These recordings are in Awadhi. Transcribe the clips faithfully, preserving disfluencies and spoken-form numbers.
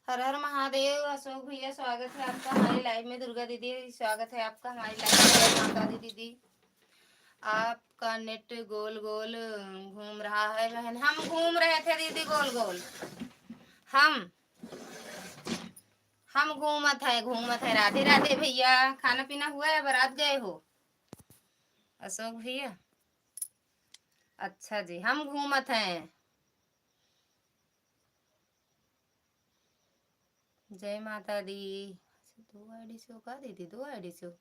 हर हर महादेव। अशोक भैया, स्वागत है आपका हमारे live में। दुर्गा दीदी, स्वागत है आपका हमारे live में। जय माता दी दीदी, आपका net गोल गोल घूम रहा है बहन। हम घूम रहे थे दीदी गोल गोल, हम हम घूमत है, घूमत है। राधे राधे भैया, खाना पीना हुआ है, बारात गए हो अशोक भैया? अच्छा जी, हम घूमत हैं। जय माता दी। अच्छा, दो ID से हो का दीदी? दो ID से हो।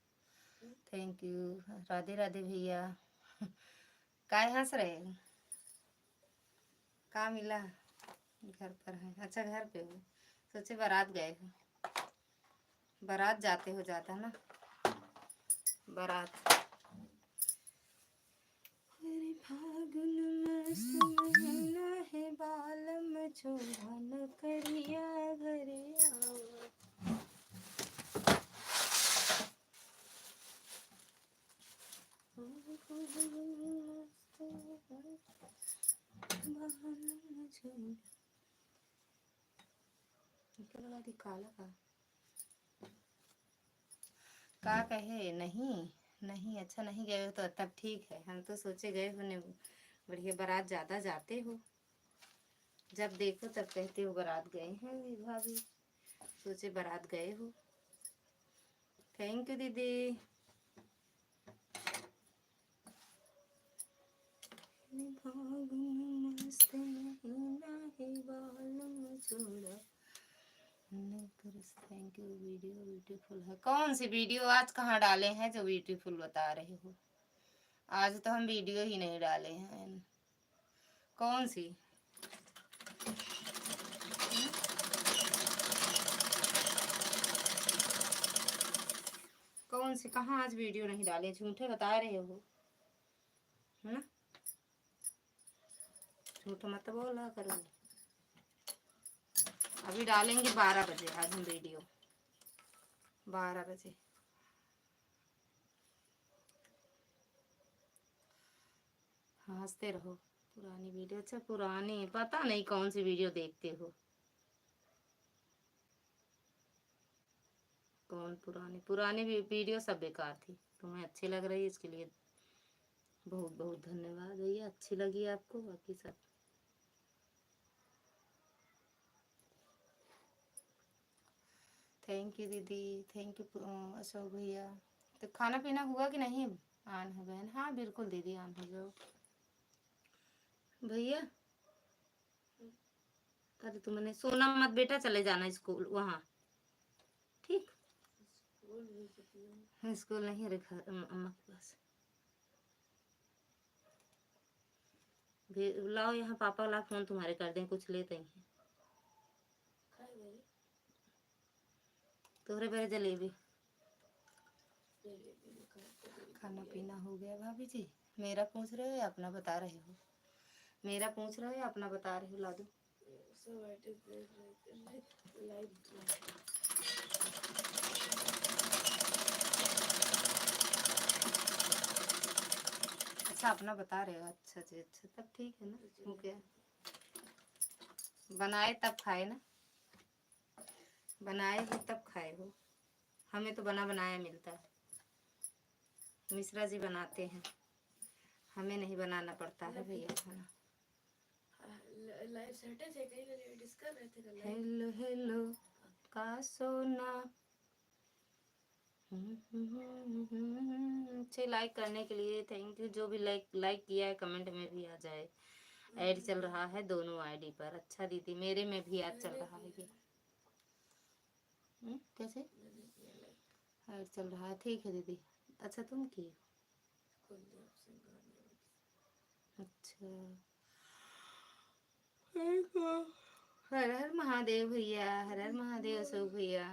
Thank you। राधे राधे भैया। काय हंस रहे हो? का मिला? घर पर है। अच्छा, घर पे हो। सोचे बारात गए हो, बारात जाते हो जाता ना, बारात। अरे फागुन मस्त महीना है, बालम छोड़ा न करिया घरे आवा। बालम छोड़ा निकल वाली काला का? का कहे? नहीं, नहीं, अच्छा नहीं गए हो तो तब ठीक है। हम तो सोचे गए हो ने, बढ़िया बारात ज्यादा जाते हो, जब देखो तब कहते हो बारात गए हैं भाभी, सोचे बारात गए हो। Thank you दीदी। फागुन मस्त महीना है, बालम छोड़ा न करिया। Thank you, video beautiful है। कौन सी video आज कहाँ डाले हैं जो beautiful बता रहे हो? आज तो हम video ही नहीं डाले हैं। कौन सी? कौन सी? कहाँ आज video नहीं डाले? झूठे बता रहे हो, है ना? झूठ मत बोला करो। अभी डालेंगे बारह बजे आज हम video, बारह बजे। हंसते रहो। पुरानी video, अच्छा पुरानी, पता नहीं कौन सी video देखते हो। कौन पुरानी? पुरानी भी video सब बेकार थी। तुम्हें अच्छी लग रही है, इसके लिए बहुत बहुत धन्यवाद भैया। अच्छी लगी आपको, बाकी सब। Thank you दीदी, thank you, अ, अशोक भैया। तो खाना पीना हुआ कि नहीं? On है बहन। हाँ बिल्कुल दीदी, on हो जाओ। भैया, अरे तुमने सोना मत बेटा, चले जाना school वहाँ, ठीक? School नहीं, अरे घर, अम-, अम्मा के पास। भे-, लाओ यहाँ, पापा ला phone तुम्हारे कर दें, कुछ लेते हैं। तोहरे बरे जलेबी। खाना पीना हो गया भाभी जी? मेरा पूछ रहे हो या अपना बता रहे हो? मेरा पूछ रहे हो या अपना बता रहे हो? लादू। अच्छा, अपना बता रहे हो। अच्छा जी, अच्छा, तब ठीक है ना। OK। बनाए तब खाए ना, बनाए हो तब खाए हो। हमें तो बना बनाया मिलता है, मिश्रा जी बनाते हैं, हमें नहीं बनाना पड़ता है भैया खाना। Live set है, कहीं ladies कर रहे थे कल। Hello hello का सोना। अच्छे like करने के लिए thank you। जो भी like, like किया है comment में भी आ जाए। Ad चल रहा है दोनों ID पर। अच्छा दीदी, मेरे में भी ad चल रहा है ये। हम्म, कैसे? Ad चल रहा है, ठीक है दीदी। अच्छा तुम की? अच्छा। हर हर महादेव भैया, हर हर महादेव अशोक भैया।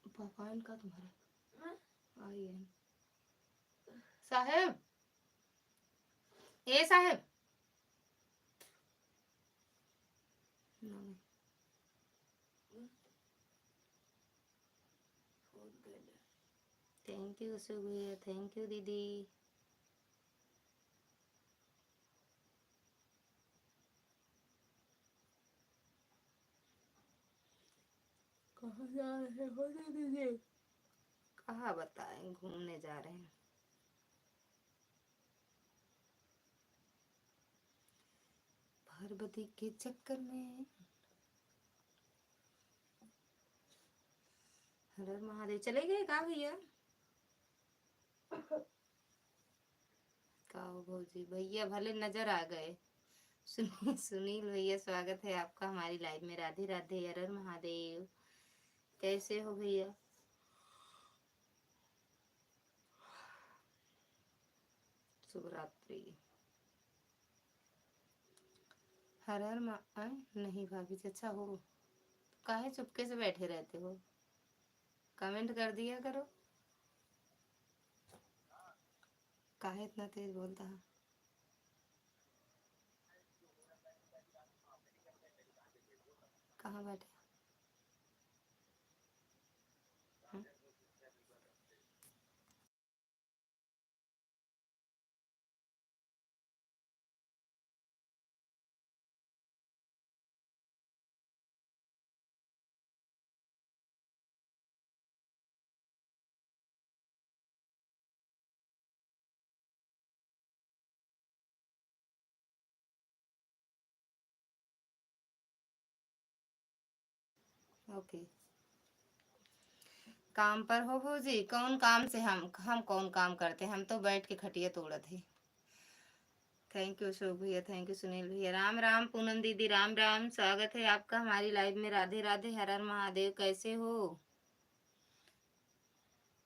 पापा इनका तुम्हारे आई है। साहेब, ए साहेब। नहीं। Thank you अशोक भैया, thank you दीदी। कहाँ जा रहे हो दीदी? कहाँ बताएं, घूमने जा रहे हैं। पार्वती के चक्कर में। हर हर महादेव। चले गए का भैया? का हो भौजी, भैया भले नजर आ गए। सुनील, सुनील भैया, स्वागत है आपका हमारी लाइव में। राधे राधे, हर हर महादेव। कैसे हो भैया? शुभ रात्रि। हर हर मा-, आय, नहीं भाभी जी, अच्छा हो, काहे चुपके से बैठे रहते हो? कमेंट कर दिया करो। काहे इतना तेज बोलता है? कहाँ बैठे? हम्म? ओके। काम पर हो भौजी? कौन काम से? हम, हम कौन काम करते हैं? हम तो बैठ के खटिया तोड़त ही। थैंक यू अशोक भैया, थैंक यू सुनील भैया। राम राम पूनम दीदी, राम राम, स्वागत है आपका हमारी लाइव में। राधे राधे, हर हर महादेव, कैसे हो?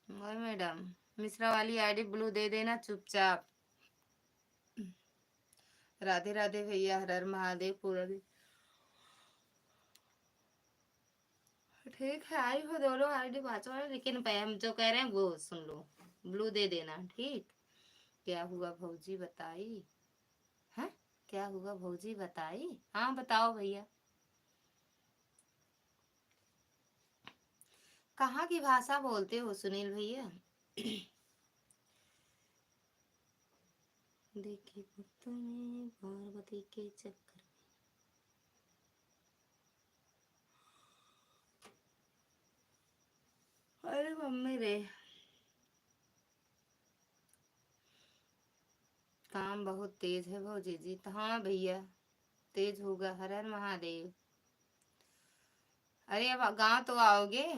मोए मैडम, मिश्रा वाली आईडी ब्लू दे देना चुपचाप। राधे राधे भैया, हर हर महादेव, पूरा दिन। ठीक है, आई हो दोनों आईडी पाँचों वाले, लेकिन पे-, हम जो कह रहे हैं वो सुन लो, ब्लू दे देना, ठीक? क्या हुआ भौजी बताई? हैं? क्या हुआ भौजी बताई? हाँ, बताओ भैया। कहाँ की भाषा बोलते हो सुनील भैया? देखी भक्तों में पार्वती के चक्कर में। अरे मम्मी रे, काम बहुत तेज है भौजी जी। तो हाँ भैया, तेज होगा। हर हर महादेव। अरे, अब गाँव तो आओगे,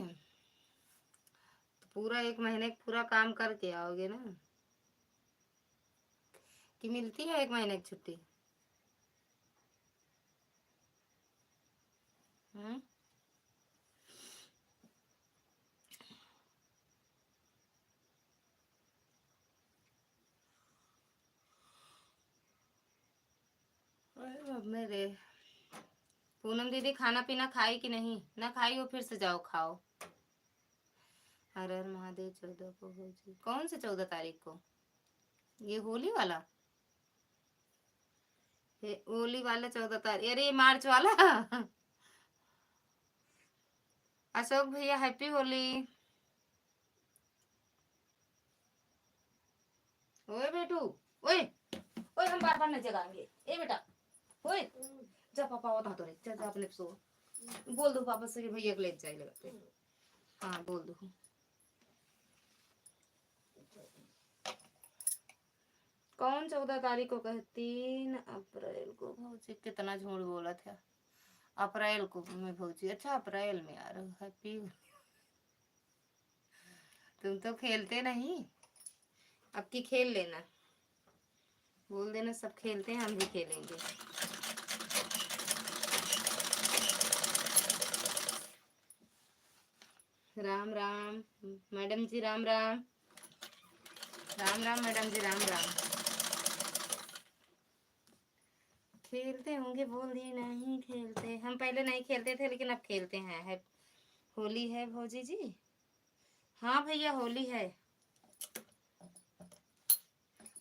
तो पूरा एक महीने का पूरा काम करके आओगे ना, कि मिलती है एक महीने की छुट्टी? हम्म? अरे बाप रे। पूनम दीदी, खाना पीना खाई कि नहीं? ना खाई हो, फिर से जाओ खाओ। हर हर महादेव। चौदह को भौजी, कौन से चौदह तारीख को? ये होली वाला? ये होली वाला चौदह तारीख, अरे, ये मार्च वाला। अशोक भैया, हैप्पी होली। ओए बेटू, ओए, ओए, हम बार बार नहीं जगाएंगे। ए बेटा, ओए, जा पापा होता तो रे, जा, जा अपने सो। बोल दो पापा से कि भैया को ले जाए लगा के। हाँ, बोल दो। कौन चौदह तारीख को कहे? तीन अप्रैल को। भौजी कितना झूठ बोलत है। अप्रैल को में भौजी, अच्छा अप्रैल में आ रहा है। हैप्पी होली। तुम तो खेलते नहीं, अब की खेल लेना, बोल देना सब खेलते हैं, हम भी खेलेंगे। राम राम मैडम जी, राम राम। राम राम मैडम जी, राम राम। खेलते होंगे, बोल दिए नहीं खेलते। हम पहले नहीं खेलते थे, लेकिन अब खेलते हैं। है, होली है भौजी जी। हाँ भैया, होली है।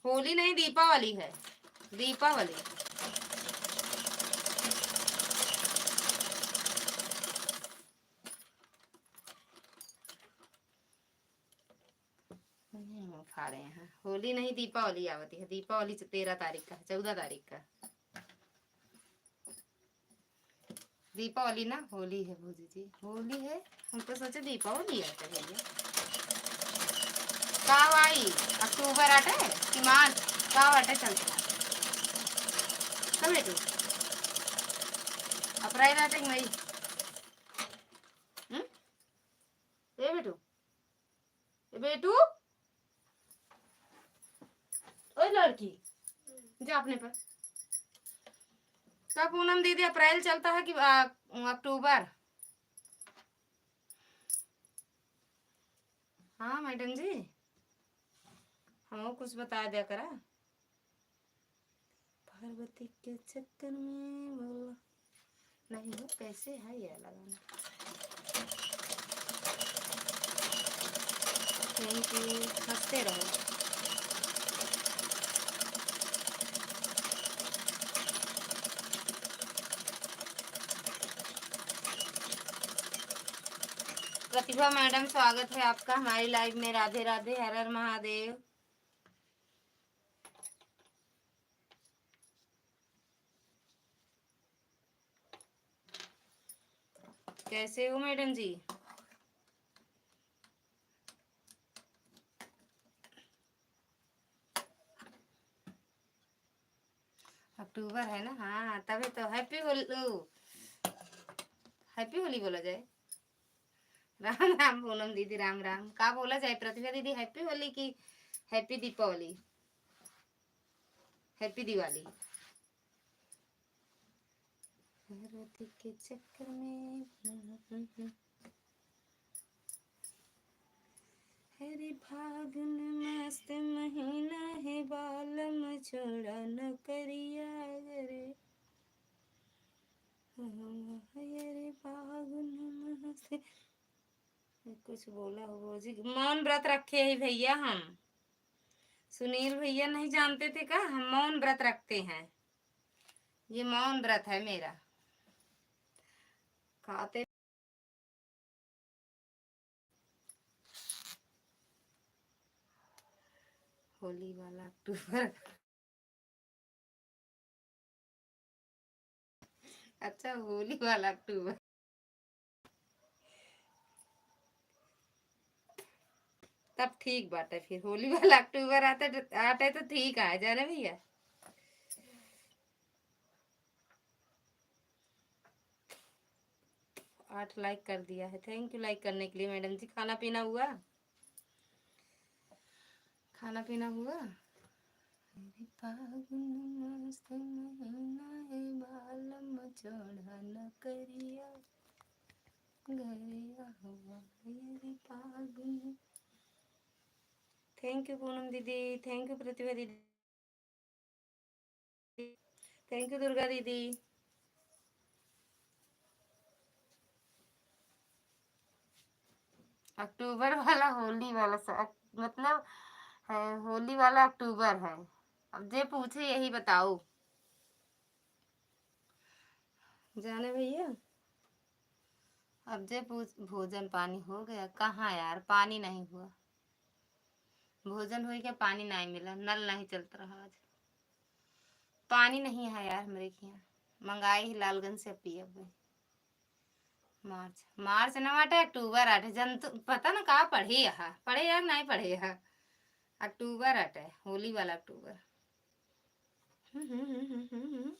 होली नहीं, दीपावली है, दीपावली। हम्म, खा रहे हैं। होली नहीं, दीपावली आवती है। दीपावली च-, तेरह तारीख का, चौदह तारीख का। दीपावली ना, होली है भौजी जी, होली है। हम तो सोचे दीपावली आटे भैया। का भाई, अक्टूबर आटे कि मार्च? का आटे चलता है? का बेटू? अप्रैल आटे कि मई? हम्म? ए बेटू, ए बेटू, ओए लड़की, जा अपने पर। का पूनम दीदी, अप्रैल चलता है कि आ, अक्टूबर? हाँ मैडम जी, हमको कुछ बता दिया करा। पार्वती के चक्कर में बोला नहीं हो, कैसे है ये लगाना? Thank you, हंसते रहो। प्रतिभा मैडम, स्वागत है आपका हमारी लाइव में। राधे राधे, हर हर महादेव। कैसे हो मैडम जी? अक्टूबर है ना, हाँ, तभी तो हैप्पी होली, हैप्पी होली बोला जाए। राम राम पूनम दीदी, राम राम। का बोला जाए प्रतिभा दीदी, हैप्पी होली की हैप्पी दीपावली, हैप्पी दिवाली? पार्वती के चक्कर में। अरे फागुन मस्त महीना है, बालम छोड़ा नौकरिया रे। अरे फागुन मस्त, कुछ बोला हो जी, मौन व्रत रखे हैं भैया हम। सुनील भैया नहीं जानते थे क्या, हम मौन व्रत रखते हैं। ये मौन व्रत है मेरा। खाते होली वाला अक्टूबर। अच्छा, होली वाला अक्टूबर। तब ठीक बाटे, फिर होली वाला अक्टूबर आटे, आटे तो ठीक आ जाने भैया। आठ लाइक कर दिया है, थैंक यू लाइक करने के लिए मैडम जी। खाना पीना हुआ? खाना पीना हुआ? अरे फागुन मस्त महीना है, बालम छोड़ा नौकरिया, घरे आवा, अरे फागुन। थैंक यू पूनम दीदी, थैंक यू प्रतिभा दीदी, थैंक यू दुर्गा दीदी। अक्टूबर वाला होली वाला स-, मतलब है, होली वाला अक्टूबर है। अब जे पूछे यही बताओ। जाने भैया, अब जे पूछ, भोजन पानी हो गया? कहाँ यार, पानी नहीं हुआ। भोजन होई के पानी नहीं मिला, नल नहीं चलत रहा आज। पानी नहीं है यार हमरे के यहाँ, मंगाए ही लालगंज से पियब। मार्च, मार्च ना बाटे, अक्टूबर आटे। जन तो पता ना का पढ़े यहाँ, पढ़े या नहीं पढ़े यहाँ। अक्टूबर आटे, होली वाला अक्टूबर। हम्म, हम्म, हम्म, हम्म, हम्म।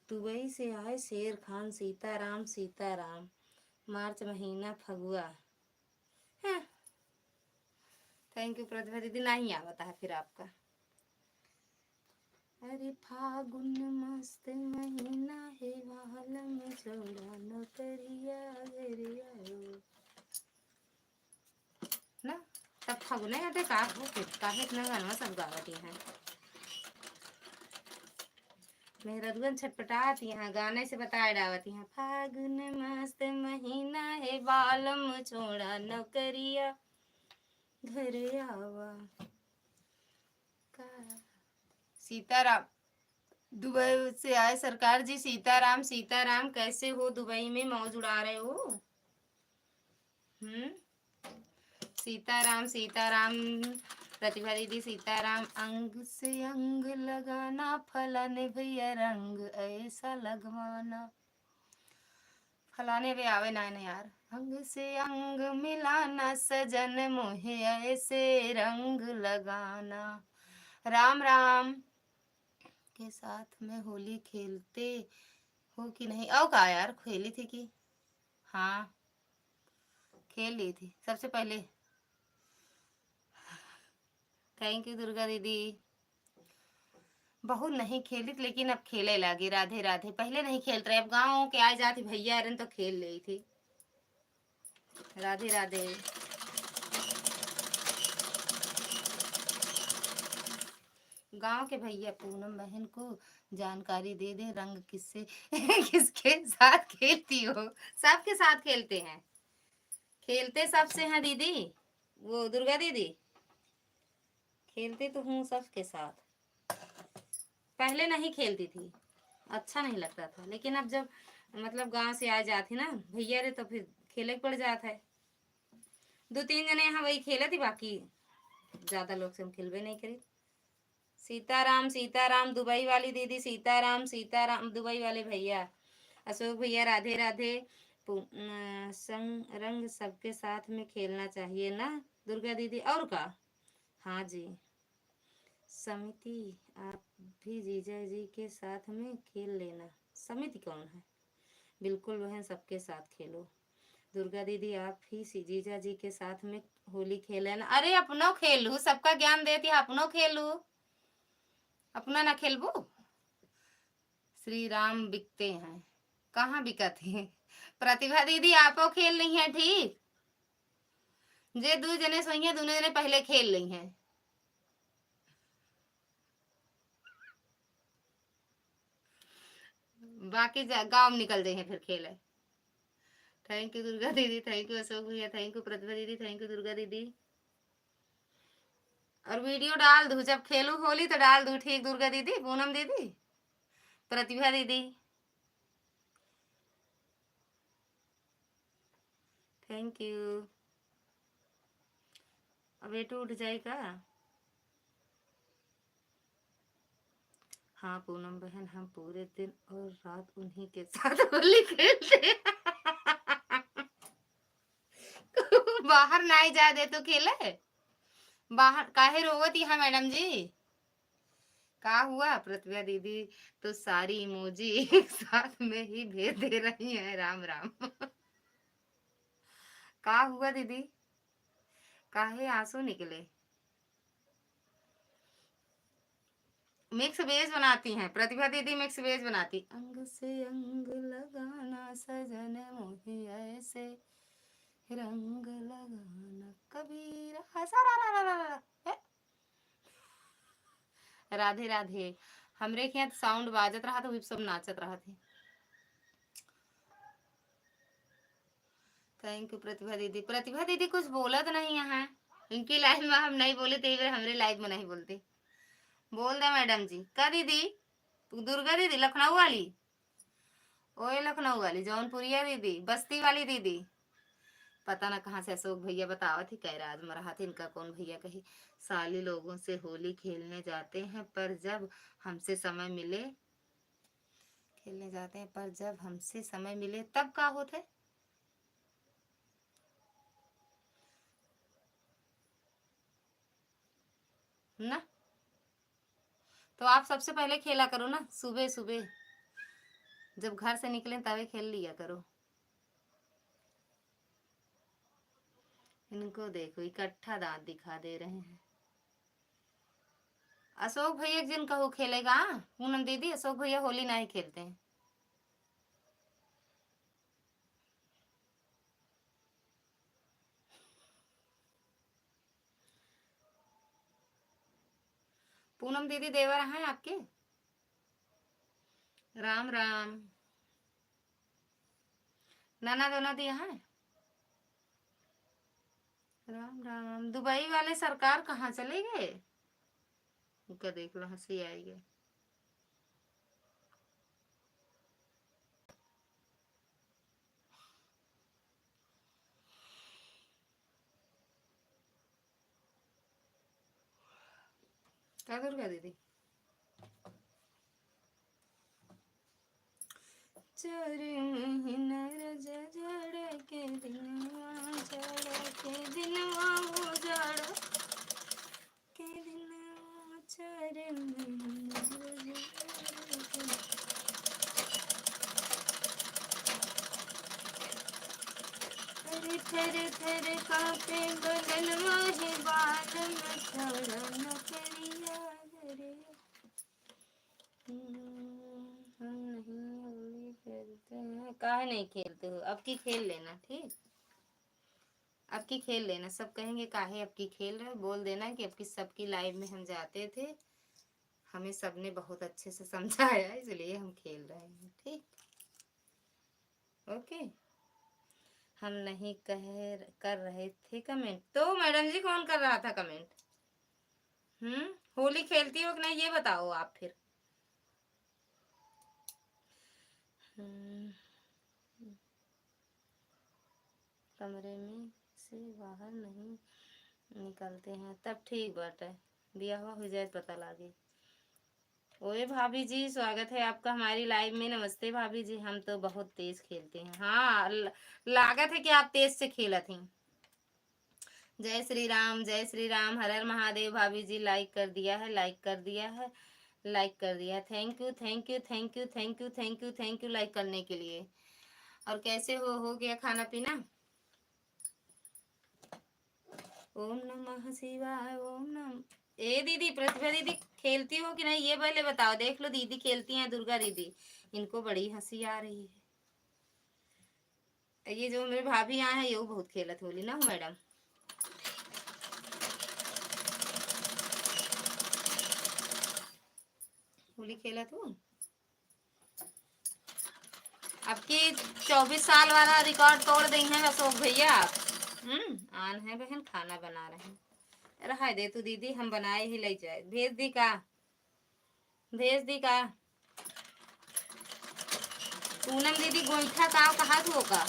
दुबई से आए शेर खान, सीताराम, सीताराम, मार्च महीना फगुआ। हाँ। थैंक यू प्रतिभा दीदी, नहीं आवता है फिर आपका। अरे फागुन मस्त महीना है, वालम छोड़ा नौकरिया, घरे आओ। ना, तब फागुन है, अबे का हो, फिर काहे इतना गाना सब गावत यहाँ? मेहररुअन छटपटात यहाँ, गाने से बताए डावत यहाँ, फागुन मस्त महीना है, बालम छोड़ा नौकरिया, घरे आवा। का? सीताराम दुबई से आए सरकार जी, सीताराम, सीताराम, कैसे हो? दुबई में मौज उड़ा रहे हो? हम्म, सीताराम, सीताराम, प्रतिभा दीदी सीताराम, अंग से अंग लगाना, फलाने भैया रंग ऐसा लगवाना। फलाने बे आवे ना, ना यार। अंग से अंग मिलाना, सजन मोहे ऐसे रंग लगाना। राम राम। के साथ में होली खेलते हो कि नहीं? और का यार, खेली थी कि? हाँ, खेल ली थी सबसे पहले। Thank you दुर्गा दीदी। बहुत नहीं खेलित, लेकिन अब खेले लागी। राधे राधे। पहले नहीं खेलत रहे, अब गाँव के आए जात ही भैया रहन तो खेल लेई थी। राधे राधे। गाँव के भैया पूनम बहन को जानकारी दे दे, रंग किससे किसके साथ खेलती हो? सबके साथ खेलते हैं, खेलते सबसे हैं दीदी। वो दुर्गा दीदी, खेलती तो हूँ सबके साथ। पहले नहीं खेलती थी, अच्छा नहीं लगता था, लेकिन अब जब मतलब गांव से आ जाती ना भैया रे, तो फिर खेले के पड़ जात है। दो तीन जने यहाँ वही खेलत ही, बाकी ज्यादा लोग से हम खेलबे नहीं करी। सीताराम, सीताराम, दुबई वाली दीदी, सीताराम, सीताराम, दुबई वाले भैया, अशोक भैया, राधे राधे। पु-, न, संग, रंग सबके साथ में खेलना चाहिए ना दुर्गा दीदी, और का? हाँ जी। समिति, आप भी जीजा जी के साथ में खेल लेना। समिति कौन है? बिल्कुल बहन, सबके साथ खेलो। दुर्गा दीदी, आप ही सी-, जीजा जी के साथ में होली खेले ना। अरे, अपनो खेलू, सबका ज्ञान देती है, अपनो खेलू। अपना ना खेलबू? श्री राम बिकते हैं, कहाँ बिकत है? प्रतिभा दीदी, आपो खेल ली हैं, ठीक? जे दू जने सोइहे, दोनों जने पहले खेल ली हैं, बाकी जा-, गाँव में निकल जाइए फिर खेले। Thank you दुर्गा दीदी, thank you अशोक भैया, thank you प्रतिभा दीदी, thank you दुर्गा दीदी। और video डाल दू, जब खेलू होली तो डाल दू, ठीक दुर्गा दीदी, पूनम दीदी, प्रतिभा दीदी। Thank you। अब ये टूट जाए का? हाँ पूनम बहन, हम पूरे दिन और रात उन्हीं के साथ होली खेलते हैं। बाहर नाई जा दे तो खेले, बाहर काहे रोवत यहाँ मैडम जी? का हुआ प्रतिभा दीदी? तो सारी emoji एक साथ में ही भेज दे रही है। राम राम। का हुआ दीदी, काहे आंसू निकले? Mix veg बनाती हैं प्रतिभा दीदी, mix veg बनाती। अंग से अंग लगाना सजन मोहे ऐसे रंग लगाना कबीरा। हसा रा रा रा रा रा। हे? राधे राधे। हमरे के यहाँ तो sound बाजत रहा तो उ सब नाचत रहत है। Thank you प्रतिभा दीदी। प्रतिभा दीदी कुछ बोलत नहीं है, इनकी live में हम नहीं बोले तो ये हमरे live में नहीं बोलते। बोल दे मैडम जी। का दीदी? दुर्गा दीदी लखनऊ वाली? ओए लखनऊ वाली, जौनपुरिया दीदी, बस्ती वाली दीदी। पता ना कहाँ से अशोक भैया बतावत ही, कैराज में रहत ही, इनका कौन भैया कही। साली लोगों से होली खेलने जाते हैं, पर जब हमसे समय मिले, खेलने जाते हैं, पर जब हमसे समय मिले तब का होत है ना? तो आप सबसे पहले खेला करो ना, सुबह सुबह जब घर से निकलें तबे खेल लिया करो। इनको देखो, इकट्ठा दांत दिखा दे रहे हैं। अशोक भैया एक जिन कहू खेलेगा, पूनम दीदी, अशोक भैया होली नहीं खेलते हैं। पूनम दीदी देवर हैं आपके? राम राम। ननद ओनद यहाँ? राम राम। दुबई वाले सरकार कहाँ चले गए? उनका देख लो, हंसी आई गई। का दुर्गा दीदी? चार महीना रजा जाड़ा के दिनवा, जाड़ा के दिनवा, वो जाड़ा के दिनवा, चार महीना रजा जाड़ा के। अरे थर थर कांपे बदनवा, हे बालम छोड़ा नौकरिया रे। हम्म, हम नहीं होली खेलते हैं। काहे नहीं खेलते हो? अब की खेल लेना, ठीक? अब की खेल लेना। सब कहेंगे, "काहे अब की खेल रहे हो?" बोल देना कि अब की सबकी live में हम जाते थे, हमें सबने बहुत अच्छे से समझाया, इसलिए हम खेल रहे हैं, ठीक? OK, हम नहीं कह, कर रहे थे comment। तो मैडम जी, कौन कर रहा था comment? हम्म, होली खेलती हो कि नहीं, ये बताओ आप फिर। हम्म, कमरे में से बाहर नहीं निकलते हैं, तब ठीक बाटे, बियाह हो जाए तो पता लागे। ओए भाभी जी, स्वागत है आपका हमारी live में। नमस्ते भाभी जी, हम तो बहुत तेज खेलते हैं। हाँ, ल-, लागत है कि आप तेज से खेलत हैं। जय श्री राम, जय श्री राम, हर हर महादेव। भाभी जी, like कर दिया है, like कर दिया है, like कर दिया। Thank you, thank you, thank you, thank you, thank you, thank you like करने के लिए। और कैसे हो, हो गया खाना पीना? ओम नमः शिवाय, ओम नमः। ए दीदी, प्रतिभा दीदी, खेलती हो कि नहीं, ये पहले बताओ। देख लो, दीदी खेलती हैं, दुर्गा दीदी, इनको बड़ी हंसी आ रही है। ये जो मेरे भाभी यहाँ है, ये बहुत खेलत होली ना हो मैडम। होली खेलत हो। अब की चउबीस साल वाला record तोड़ देइहैं अशोक भैया। हम्म, आन है बहन, खाना बना रहे हैं। रहा दे तू दीदी, हम बनाए ही ले जाए। भेज दी का? भेज दी का? पूनम दीदी गोईठा का कहा तू का?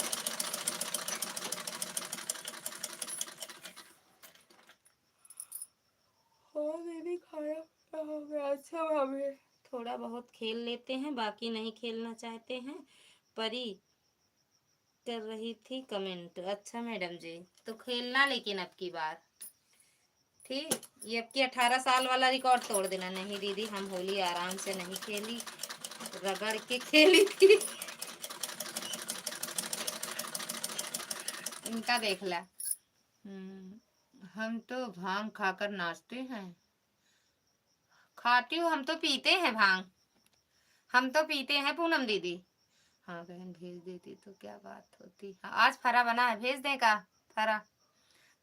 हाँ दीदी, खाना पीना हो गया। अच्छा भाभी। थोड़ा बहुत खेल लेते हैं, बाकी नहीं खेलना चाहते हैं। परी कर रही थी comment। अच्छा मैडम जी, तो खेलना लेकिन अब की बार, ठीक? ये अब की अठारह साल वाला record तोड़ देना। नहीं दीदी, हम होली आराम से नहीं खेली, रगड़ के खेली थी। इनका देख ला। हम्म, हम तो भांग खाकर नाचते हैं। खाती हूँ, हम तो पीते हैं भांग, हम तो पीते हैं पूनम दीदी। हाँ बहन, भेज देती तो क्या बात होती। हाँ, आज फरा बना है, भेज दें का फरा?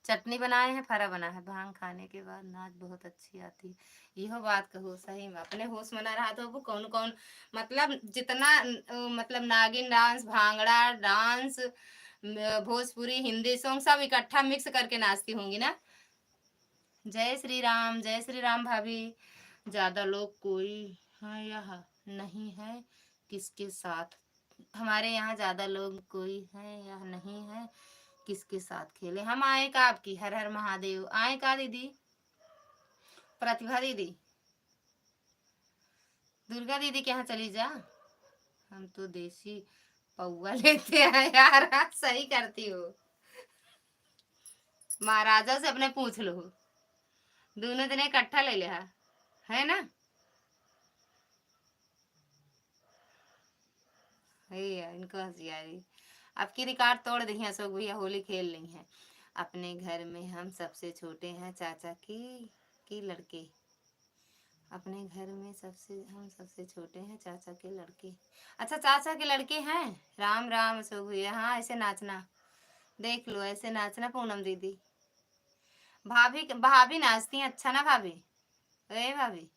चटनी बनाए हैं, फरा बना है। भांग खाने के बाद नाच बहुत अच्छी आती है। यह बात कहो सही में, अपने होश में ना रहा तो वो कौन कौन, मतलब जितना अ, मतलब नागिन dance, भांगड़ा dance, म-, भोजपुरी, हिंदी song सब इकट्ठा mix करके नाचती होंगी ना। जय श्री राम, जय श्री राम भाभी। ज्यादा लोग कोई है या नहीं है, किसके साथ? हमारे यहाँ ज्यादा लोग कोई है या नहीं है, किसके साथ खेले? हम आए का आपकी? हर हर महादेव। आए का दीदी? प्रतिभा दीदी, दुर्गा दीदी के यहाँ चली जा। हम तो देसी पौवा लेते हैं यार। सही करती हो, महाराजा से अपने पूछ लो, दोनों जने इकट्ठा ले ले हा, है ना? हे यार, इनको हंसी आ रही। अब की record तोड़ दी है अशोक भैया, होली खेल ली हैं। अपने घर में हम सबसे छोटे हैं चाचा की, की लड़के। अपने घर में सबसे, हम सबसे छोटे हैं चाचा के लड़के। अच्छा, चाचा के लड़के हैं। राम राम अशोक भैया। हाँ, ऐसे नाचना, देख लो, ऐसे नाचना पूनम दीदी। भाभी, भाभी नाचती हैं, अच्छा ना भाभी? ए भाभी,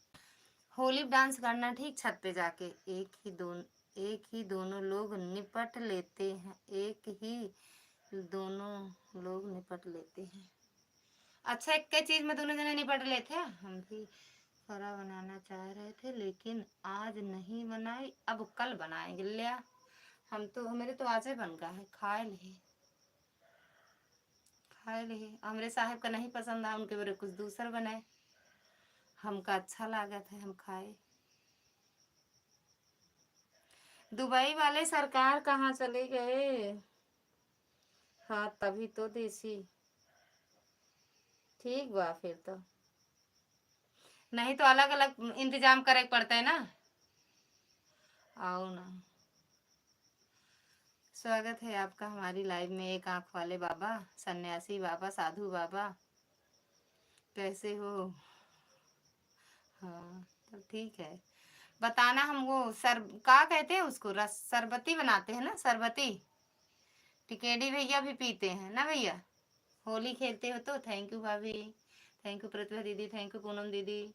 होली dance करना ठीक छत पे जाके, एक ही दोन-, एक ही दोनों लोग निपट लेते हैं, एक ही दोनों लोग निपट लेते हैं। अच्छा, एक के चीज में दोनों जने निपट लेते हैं। हम भी फरा बनाना चाह रहे थे, लेकिन आज नहीं बनाई, अब कल बनाएंगे। लिया, हम तो, हमारे तो आज ही बन गया है, खाए ले। खाए ले। हमरे साहब का नहीं पसंद आ, उनके बरे कुछ दूसर बनाए। हमका अच्छा लागत है, हम खाए। दुबई वाले सरकार कहाँ चले गए? हाँ, तभी तो देसी। ठीक बा फिर तो, नहीं तो अलग-अलग इंतजाम करे के पड़ता है ना। आओ ना। स्वागत है आपका हमारी live में, एक आँख वाले बाबा, सन्यासी बाबा, साधु बाबा, कैसे हो? हाँ, तो ठीक है, बताना। हम वो सर-, का कहते हैं उसको, रस, शरबती बनाते हैं ना, शरबती। टिकेडी भैया भी पीते हैं ना भैया? होली खेलते हो तो। Thank you भाभी, thank you प्रतिभा दीदी, thank you पूनम दीदी,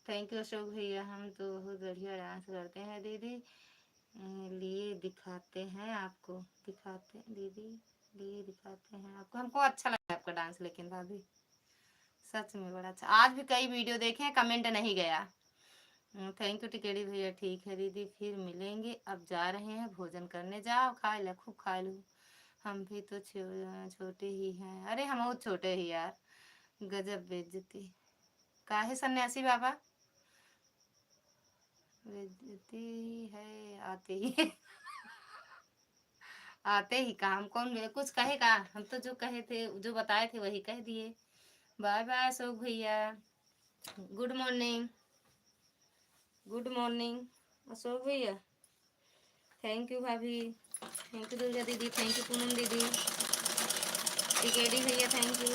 thank you अशोक भैया। हम तो बहुत बढ़िया dance करते हैं दीदी। अ, लिए दिखाते हैं आपको, दिखाते हैं दीदी, लिए दिखाते हैं आपको। हमको अच्छा लगा आपका dance, लेकिन भाभी सच में बड़ा अच्छा। आज भी कई video देखे हैं, comment नहीं गया। हम्म, thank you टिकेड़ी भैया। ठीक है दीदी, फिर मिलेंगे, अब जा रहे हैं भोजन करने। जाओ, खा ले, खूब खा लो। हम भी तो छो-, छोटे ही हैं। अरे, हम बहुत छोटे ही यार। गजब बेइज्जती। काहे सन्यासी बाबा? बेइज्जती ही है, आते ही आते ही काम। कौन बे-, कुछ कहे का? हम तो जो कहे थे, जो बताए थे, वही कह दिए। Bye bye अशोक भैया। Good morning, good morning Ashok भैया। Thank you भाभी, thank you दुर्गा दीदी, thank you पूनम दीदी, टिकेडी भैया, thank you।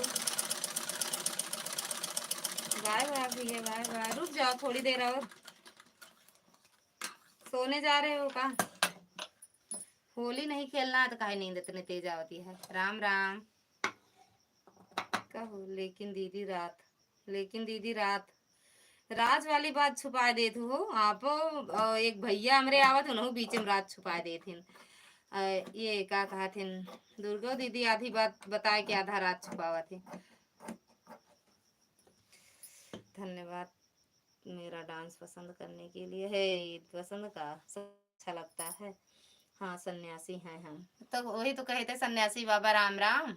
Bye bye भैया, bye bye। रुक जाओ थोड़ी देर और, सोने जा रहे हो का? होली नहीं खेलना है तो काहे नींद इतने तेज आवती है? राम राम। कहो, लेकिन दीदी रात, लेकिन दीदी रात, राज वाली बात छुपा देत हो आप। अ, एक भैया हमरे आवत हो ना, बीच में राज छुपा देत हिन। अ, ये का कहत हिन, दुर्गा दीदी आधी बात बताए के आधा राज छुपावत है। धन्यवाद मेरा dance पसंद करने के लिए। है, ये पसंद का, अच्छा लगता है। हाँ, सन्यासी हैं हम। तो वही तो कहे थे, सन्यासी बाबा राम राम।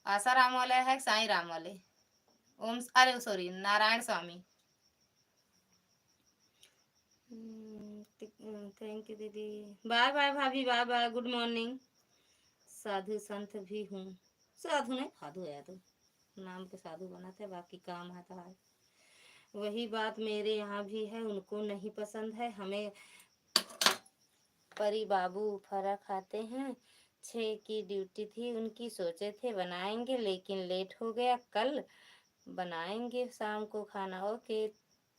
आसाराम वाले है, साईं राम वाले। ओम, अरे sorry, नारायण स्वामी। हम्म, ति-, हम्म, thank you दीदी। Bye bye भाभी, bye bye, good morning। साधु संत भी हूँ, साधु नहीं, साधु है तो नाम के साधु बनत है, बाकी काम है तो है। वही बात मेरे यहाँ भी है, उनको नहीं पसंद है हमें। परी बाबू फरा खाते हैं, छः की duty थी उनकी, सोचे थे बनाएंगे लेकिन late हो गया। कल बनाएंगे शाम को खाना। OK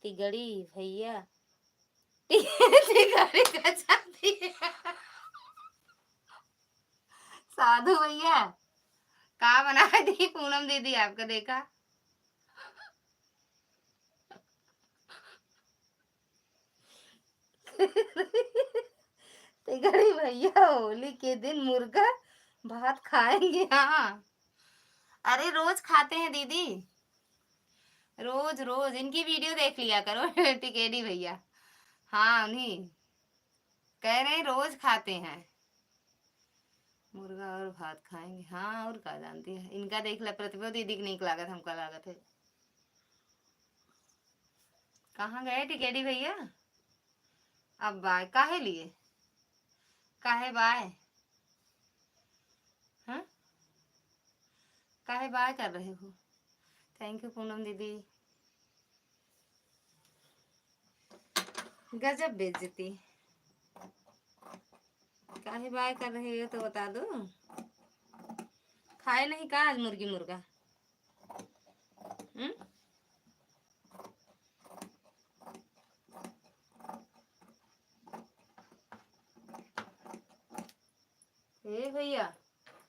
तिगड़ी भैया। तिगड़ी का जाती है। साधु भैया, का बनाए दी पूनम दीदी आपका, देखा? तिगड़ी भैया होली के दिन मुर्गा भात खाएंगे। हाँ, अरे रोज खाते हैं दीदी, रोज रोज इनकी video देख लिया करो। टिकेडी भैया, हाँ, उन्हीं कह रहे हैं रोज खाते हैं मुर्गा और भात खाएंगे। हाँ, और का जानती है, इनका देख ले, प्रतिभा दीदी के नीक लागत, हमका लागत है। कहाँ गए टिकेडी भैया? अब बाय काहे लिए? काहे बाय? हाँ, काहे बाय कर रहे हो? Thank you पूनम दीदी। गजब बेइज्जती। काहे बाय कर रहे हो तो बता दो। खाए नहीं का आज मुर्गी मुर्गा? हम्म? हे भैया,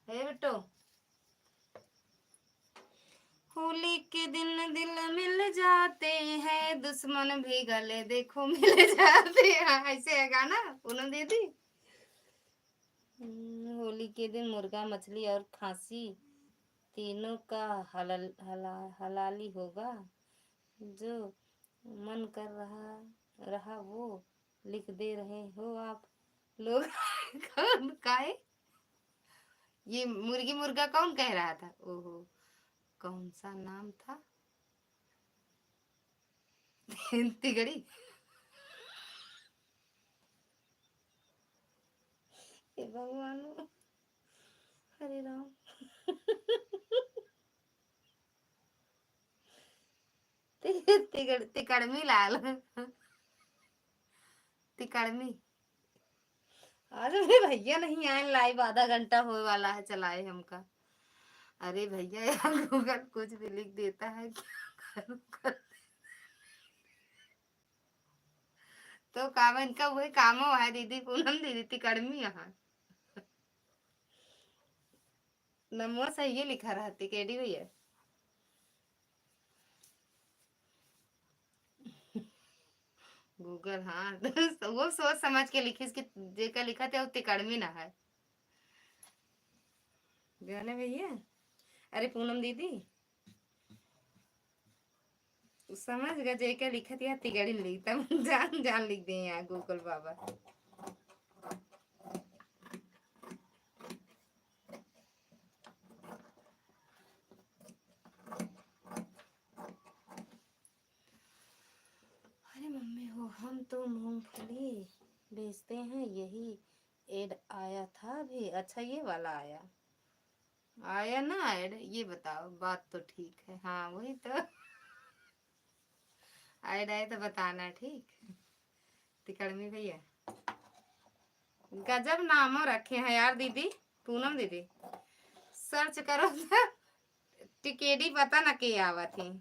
हे बिट्टू, होली के दिन दिल मिल जाते हैं, दुश्मन भी गले देखो मिल जाते हैं। ऐसे है गाना पूनम दीदी। हम्म, होली के दिन मुर्गा, मछली और खांसी तीनों का हलाल, हला-, हलाली होगा। जो मन कर रहा, रहा वो लिख दे रहे हो आप लोग। कौन, काहे? ये मुर्गी मुर्गा कौन कह रहा था? ओहो, कौन सा नाम था? हिंती गड़ी। हे भगवान, हरे राम। ति-, तिकड़-, तिकड़मी लाल। तिकड़मी। आज भी भैया नहीं आए, live आधा घंटा होए वाला है, चलाए हमका। अरे भैया, यार Google कुछ भी लिख देता है, क्या करूँ? तो काम, इनका वही कामो है दीदी, पूनम दीदी, तिकड़मी यहाँ। नमवा सही लिखा रहती, केडी भैया। Google, हाँ। वो सोच समझ के लिखिस कि जेका लिखत है, वो तिकड़मी ना है। जाने भैया, अरे पूनम दीदी, उ समझ गए, जेके लिखत या तिगड़ी लिख, तब जान, जान लिख दे यहाँ Google बाबा। अरे मम्मी हो, हम तो मूंगफली बेचते हैं, यही ad आया था अभी। अच्छा, ये वाला आया, आया ना ad? ये बताओ, बात तो ठीक है। हाँ, वही तो। Ad आए तो बताना, ठीक? तिकड़मी भैया, गजब नामो रखे हैं यार दीदी, पूनम दीदी। Search करो तो टिकेडी पता न के आवत ही।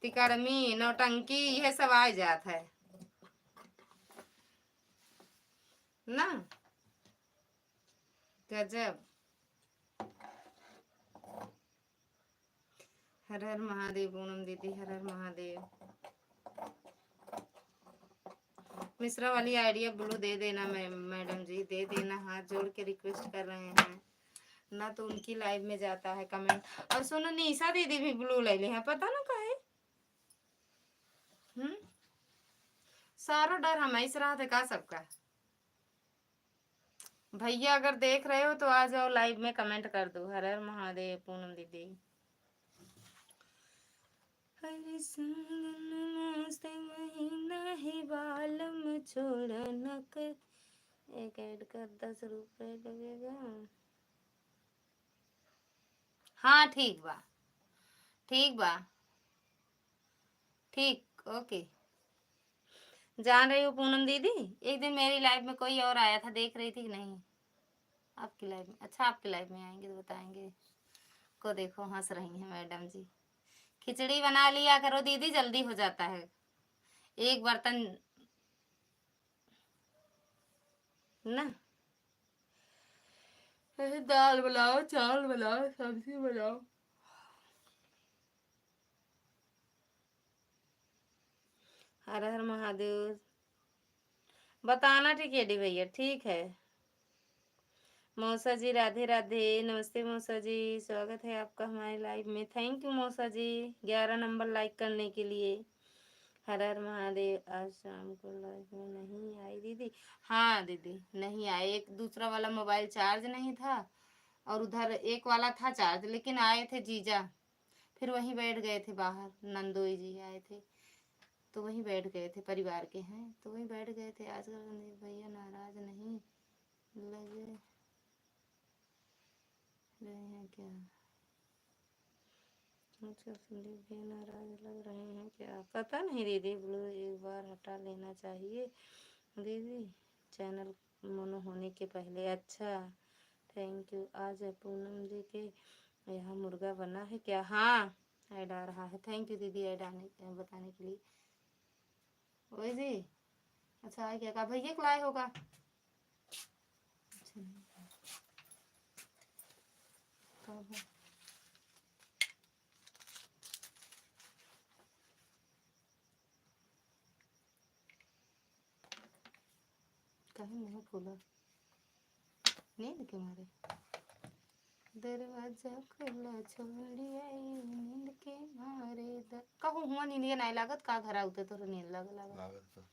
तिकड़मी, नौटंकी, यह सब आ जात है ना। गजब। हर हर महादेव पूनम दीदी, हर हर महादेव। मिश्रा वाली आइडिया ब्लू दे देना मै-, मैडम जी, दे देना, हाथ जोड़ के request कर रहे हैं, ना तो उनकी live में जाता है comment। और सुनो, निशा दीदी भी ब्लू ले ली है, पता ना काहे। हम्म, सारो डर हम ऐसे रहते का सबका। भैया अगर देख रहे हो तो आ जाओ, live में comment कर दो। हर हर महादेव पूनम दीदी। हर सावन मस्त महीना है, बालम छोड़ा न कर। एक ad कर, दस रुपए लगेगा। हाँ, ठीक बा, ठीक बा, ठीक, OK। जान रही हो पूनम दीदी, एक दिन मेरी live में कोई और आया था, देख रही थी कि नहीं? आपकी live में, अच्छा, आपकी live में आएंगे तो बताएंगे। को देखो, हंस रही हैं मैडम जी। खिचड़ी बना लिया करो दीदी, जल्दी हो जाता है एक बर्तन ना। ऐसे दाल बनाओ, चावल बनाओ, सब्जी बनाओ। हर हर महादेव। बताना टिकेडी भैया, ठीक है। मौसा जी राधे राधे, नमस्ते मौसा जी, स्वागत है आपका हमारे live में। Thank you मौसा जी, ग्यारह नंबर like करने के लिए। हर हर महादेव। आज शाम को live में नहीं आई दीदी? हाँ दीदी, नहीं आए, एक दूसरा वाला mobile charge नहीं था और उधर एक वाला था charge, लेकिन आए थे जीजा, फिर वहीं बैठ गए थे बाहर, नंदोई जी आए थे तो वहीं बैठ गए थे, परिवार के हैं तो वहीं बैठ गए थे। आजकल संदीप भैया नाराज नहीं लगे रहे हैं क्या? अच्छा, संदीप भैया नाराज लग रहे हैं क्या? पता नहीं दीदी, ब्लू एक बार हटा लेना चाहिए दीदी, channel mono होने के पहले। अच्छा, thank you। आज पूनम जी के यहाँ मुर्गा बना है क्या? हाँ, ad आ रहा है। Thank you दीदी, ad आने, बताने के लिए। ओए जी, अच्छा, आ गया का? भैया को लाए होगा। अच्छा, नहीं। कब है? काहे मुंह फूला? नींद के मारे। दरवाजा खुला छोड़ी आई नींद के मारे द-, कहूँ हुआ नींद के नाई लागत का? घर आउते तोर नींद लाग, लागत। लागत तो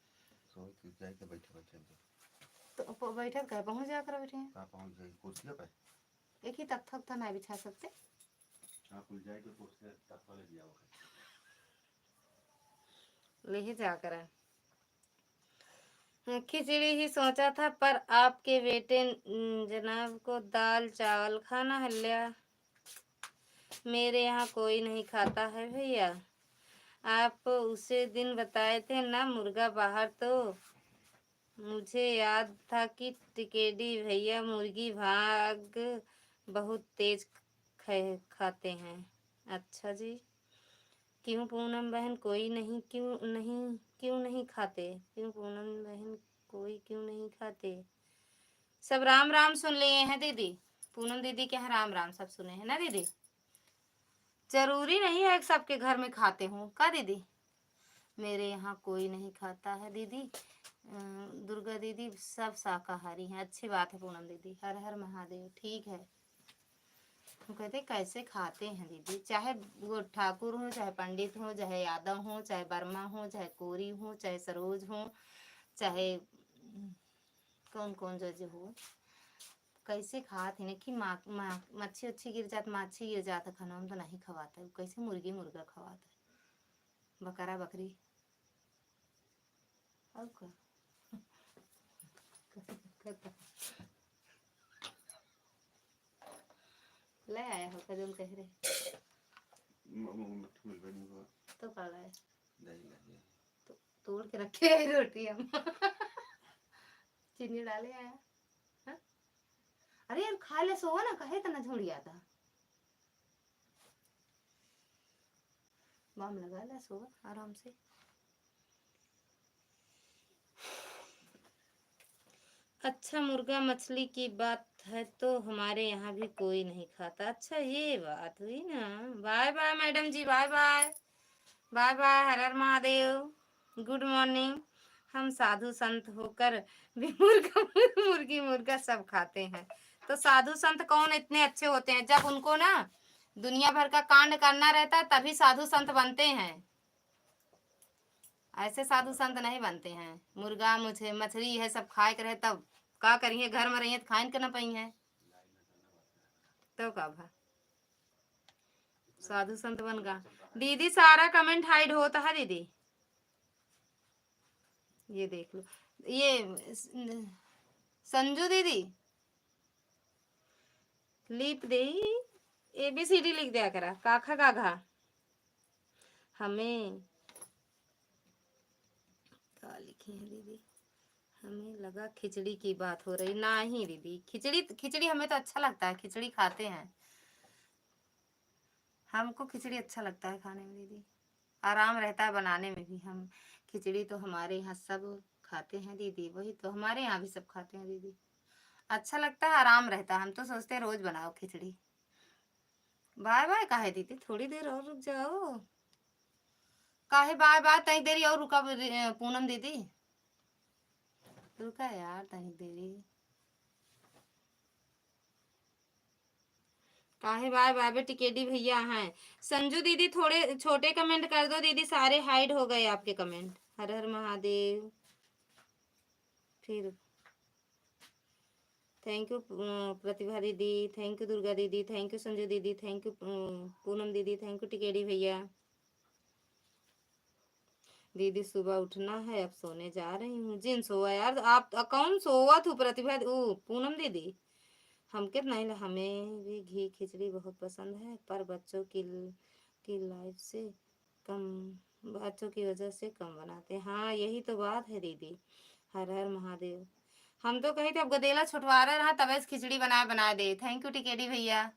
सोई के जाए के बैठे बैठे तो। तो प-, बैठत का पहुँच जा कर बैठे हैं। का पहुँच जाई कुर्सिया पे? एक ही तख्ता उख्ता ना बिछा सकते। हाँ, कुल जाए के कुर्सिया तख्ता ले दिया होगा। ले ही जा करा। खिचड़ी ही सोचा था, पर आपके बेटे, न, जनाब को दाल चावल खाना है लिया। मेरे यहाँ कोई नहीं खाता है भैया। आप उसे दिन बताए थे ना मुर्गा बाहर, तो मुझे याद था कि टिकेडी भैया मुर्गी भाग बहुत तेज ख-, खाते हैं। अच्छा जी, क्यों पूनम बहन कोई नहीं, क्यों नहीं, क्यों नहीं खाते? क्यों पूनम बहन कोई क्यों नहीं खाते? सब राम राम सुन लिए हैं दीदी, पूनम दीदी के यहाँ राम राम सब सुने हैं ना दीदी। जरूरी नहीं है कि सबके घर में खाते हों का दीदी? मेरे यहाँ कोई नहीं खाता है दीदी। अ, दुर्गा दीदी सब शाकाहारी हैं। अच्छी बात है पूनम दीदी, हर हर महादेव। ठीक है, हम कहते कैसे खाते हैं दीदी, चाहे वो ठाकुर हो, चाहे पंडित हो, चाहे यादव हो, चाहे वर्मा हो, चाहे कोरी हो, चाहे सरोज हो, चाहे कौन कौन जो जो हो, कैसे खात है ना कि मा-, मा-, मच्छी उच्छी गिर जात, माछी गिर जात है खाना में तो नहीं खवाता है, कैसे मुर्गी मुर्गा खवाता है, बकरा बकरी। और का? ले आया हो का जौन कह रहे। म-, म-, मिट्ठू मिल बनी हुआ। तो का लाए? दही लाए। तो तोड़ के रखे है रोटी हम। चीनी डाले आया। हाँ? अरे यार, खा ले, सोवा ना, काहे इतना झुंडियाता? बाम लगा ले, सोवा आराम से। अच्छा, मुर्गा मछली की बात है तो हमारे यहाँ भी कोई नहीं खाता। अच्छा, ये बात हुई ना। Bye bye madam ji, bye bye. Bye bye, Har Har Mahadev. Good morning. हम साधु संत होकर भी मुर्गा, मुर्गी, मुर्गा सब खाते हैं। तो साधु संत कौन इतने अच्छे होते हैं? जब उनको ना दुनिया भर का कांड करना रहता है, तभी साधु संत बनते हैं। ऐसे साधु संत नहीं बनते हैं। मुर्गा, मुझे, मछली है सब खाए के रहे, तब का करिए? घर में रहिए तो खाइन के ना पाई है, तो का भा? साधु संत बन गा। दीदी, सारा कमेंट हाइड होता है दीदी, ये देख लो। ये स-, संजू दीदी, लिप दे, एबीसीडी लिख दिया करा, काखा गाघा। हमें का लिखी है दीदी? हमें लगा खिचड़ी की बात हो रही। नहीं दीदी, खिचड़ी, खिचड़ी हमें तो अच्छा लगता है, खिचड़ी खाते हैं, हमको खिचड़ी अच्छा लगता है खाने में दीदी, आराम रहता है बनाने में भी। हम खिचड़ी तो हमारे यहाँ सब खाते हैं दीदी, वही तो हमारे यहाँ भी सब खाते हैं दीदी, अच्छा लगता है, आराम रहता है। हम तो सोचते हैं रोज बनाओ खिचड़ी। बाय बाय काहे दीदी, थोड़ी देर और रुक जाओ। काहे बाय बाय, तनी देरी और रुका रे, पूनम दीदी, रुका यार तनी देरी। काहे बाय बाय बे, टिकेडी भैया हैं। संजू दीदी, थोड़े छोटे कमेंट कर दो दीदी, सारे हाइड हो गए आपके कमेंट। हर हर महादेव। फिर थैंक यू, अ, प्रतिभा दीदी, थैंक यू दुर्गा दीदी, थैंक यू संजू दीदी, थैंक यू, अ, पूनम दीदी, थैंक यू टिकेडी भैया। दीदी सुबह उठना है, अब सोने जा रही हूँ। जिन सोवा यार, आप, अ, कौन सोवा थू प्रतिभा, ऊ पूनम दीदी? हमके नहीं ला, हमें भी घी खिचड़ी बहुत पसंद है, पर बच्चों की ल-, की लाइफ से कम, बच्चों की वजह से कम बनाते हैं। हाँ, यही तो बात है दीदी। हर हर महादेव। हम तो कही थे अब गदेला छुटवारे रहा, तबे से खिचड़ी बनाए, बनाए दे। थैंक यू टिकेडी भैया।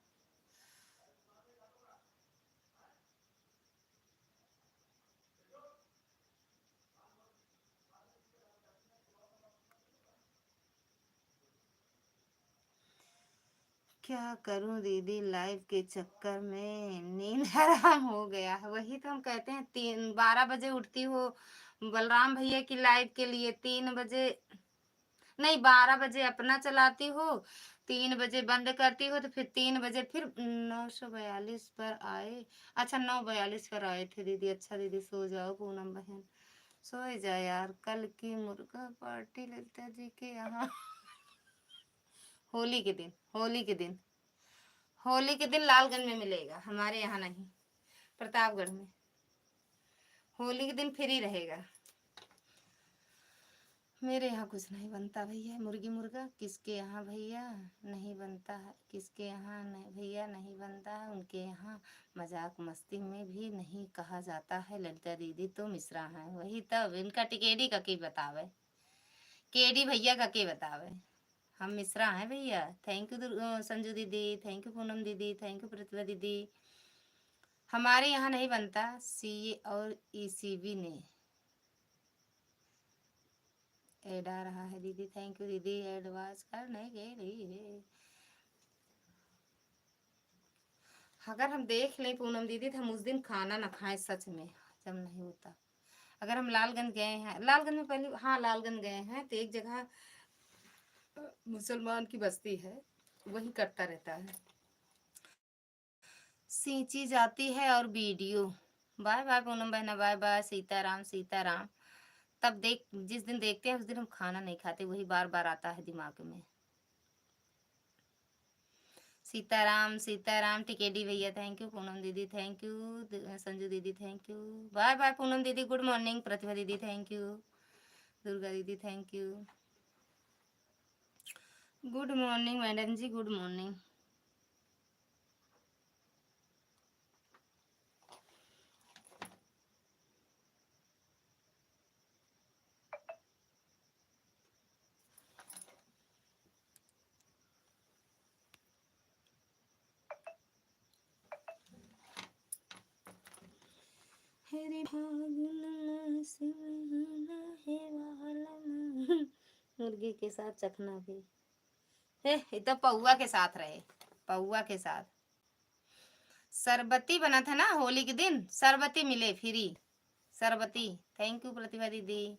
क्या करूं दीदी, लाइव के चक्कर में नींद हराम हो गया है। वही तो हम कहते हैं, तीन, बारह बजे उठती हो बलराम भैया की लाइव के लिए, तीन बजे, नहीं, बारह बजे अपना चलाती हो, तीन बजे बंद करती हो, तो फिर तीन बजे फिर नौ सौ बयालीस पर आए। अच्छा, नौ बयालीस पर आए थे दीदी। अच्छा दीदी, सो जाओ पूनम बहन, सो ही जाए यार। कल की मुर्गा पार्टी ललिता जी के यहाँ। होली के दिन, होली के दिन, होली के दिन लालगंज में मिलेगा, हमारे यहाँ नहीं, प्रतापगढ़ में। होली के दिन free रहेगा। मेरे यहाँ कुछ नहीं बनता भैया, मुर्गी मुर्गा किसके यहाँ भैया नहीं बनता है, किसके यहाँ नहीं, भैया नहीं बनता है, उनके यहाँ मजाक मस्ती में भी नहीं कहा जाता है। ललिता दीदी तो मिश्रा हैं, वही तब इनका टिकेडी का के बतावे, केडी भैया का के बतावे। हम मिश्रा हैं भैया। Thank you दुर-, अ, संजू दीदी, thank you पूनम दीदी, thank you प्रतिभा दीदी। हमारे यहाँ नहीं बनता सीए और ईसीबी ने ऐड आ रहा है दीदी, thank you दीदी, एडवांस करने के लिए। अगर हम देख लें पूनम दीदी, तो हम उस दिन खाना ना खाएं सच में, जब नहीं होता। अगर हम लालगंज गए हैं, लालगंज में पहले, हाँ, लालगंज गए हैं, तो एक जगह मुसलमान की बस्ती है, वहीं करता रहता है। सींची जाती है और वीडियो। बाय बाय पूनम बहना, बाय बाय। सीताराम, सीताराम। तब देख, जिस दिन देखते हैं, उस दिन हम खाना नहीं खाते, वही बार बार आता है दिमाग में। सीताराम, सीताराम, टिकेडी भैया, thank you। पूनम दीदी, thank you। द-, संजू दीदी, thank you। Bye bye Poonam दीदी, good morning। प्रतिभा दीदी, thank you। दुर्गा दीदी, thank you। Good morning madam ji, good morning। अरे फागुन मास महीना है वालम। मुर्गी के साथ चखना भी। हे, ये तो पौआ के साथ रहे, पौआ के साथ। शरबती बनत है ना होली के दिन, शरबती मिले free। शरबती, thank you प्रतिभा दीदी।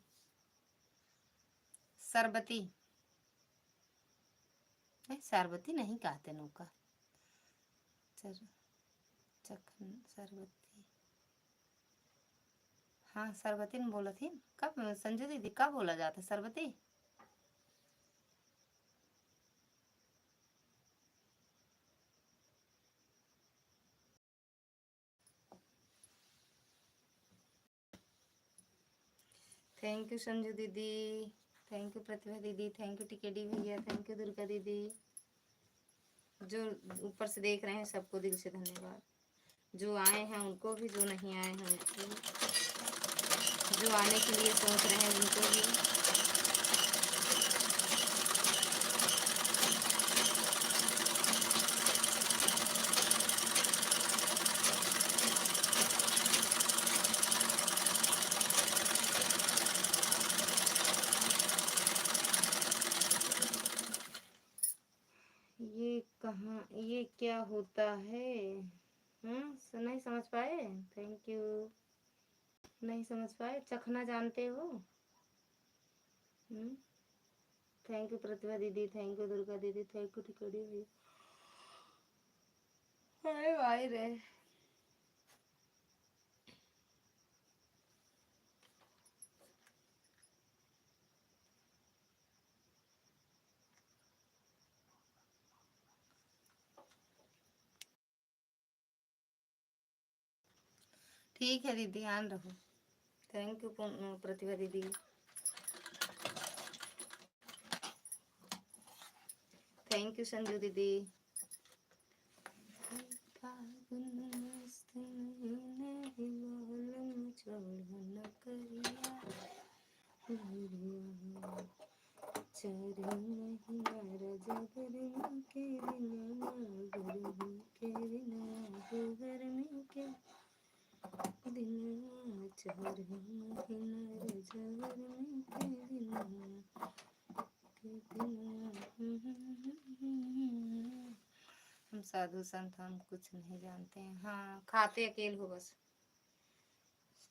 शरबती, नहीं, शरबती नहीं कहते नौका। चर-, चखन, शरबती। हाँ, शरबती में बोलत ही। कब, संजू दीदी, कब बोला जाता है शरबती? Thank you संजू दीदी, thank you प्रतिभा दीदी, thank you टिकेडी भैया, thank you दुर्गा दीदी। जो ऊपर से देख रहे हैं, सबको दिल से धन्यवाद। जो आए हैं उनको भी, जो नहीं आए हैं उनको भी, जो आने के लिए सोच रहे हैं उनको भी। ये कहाँ, ये क्या होता है? हम्म, स-, नहीं समझ पाए? Thank you। नहीं समझ पाए? चखना जानते हो? हम्म, thank you प्रतिभा दीदी, thank you दुर्गा दीदी, thank you टिकड़ी भैया। अरे भाई रे। ठीक है दीदी, ध्यान रहो। Thank you पून-, प्रतिभा दीदी। Thank you संजू दीदी। फागुन मस्त महीना है, बालम चढ़न करिया। चार महीना राजा गर्मी के दिनवा, गर्मी के दिनवा, हो गर्मी के दिनवा, चार महीना राजा गर्मी के दिनवा, के दिनवा। हम साधु संत, हम कुछ नहीं जानते हैं। हाँ, खाते अकेल हो बस।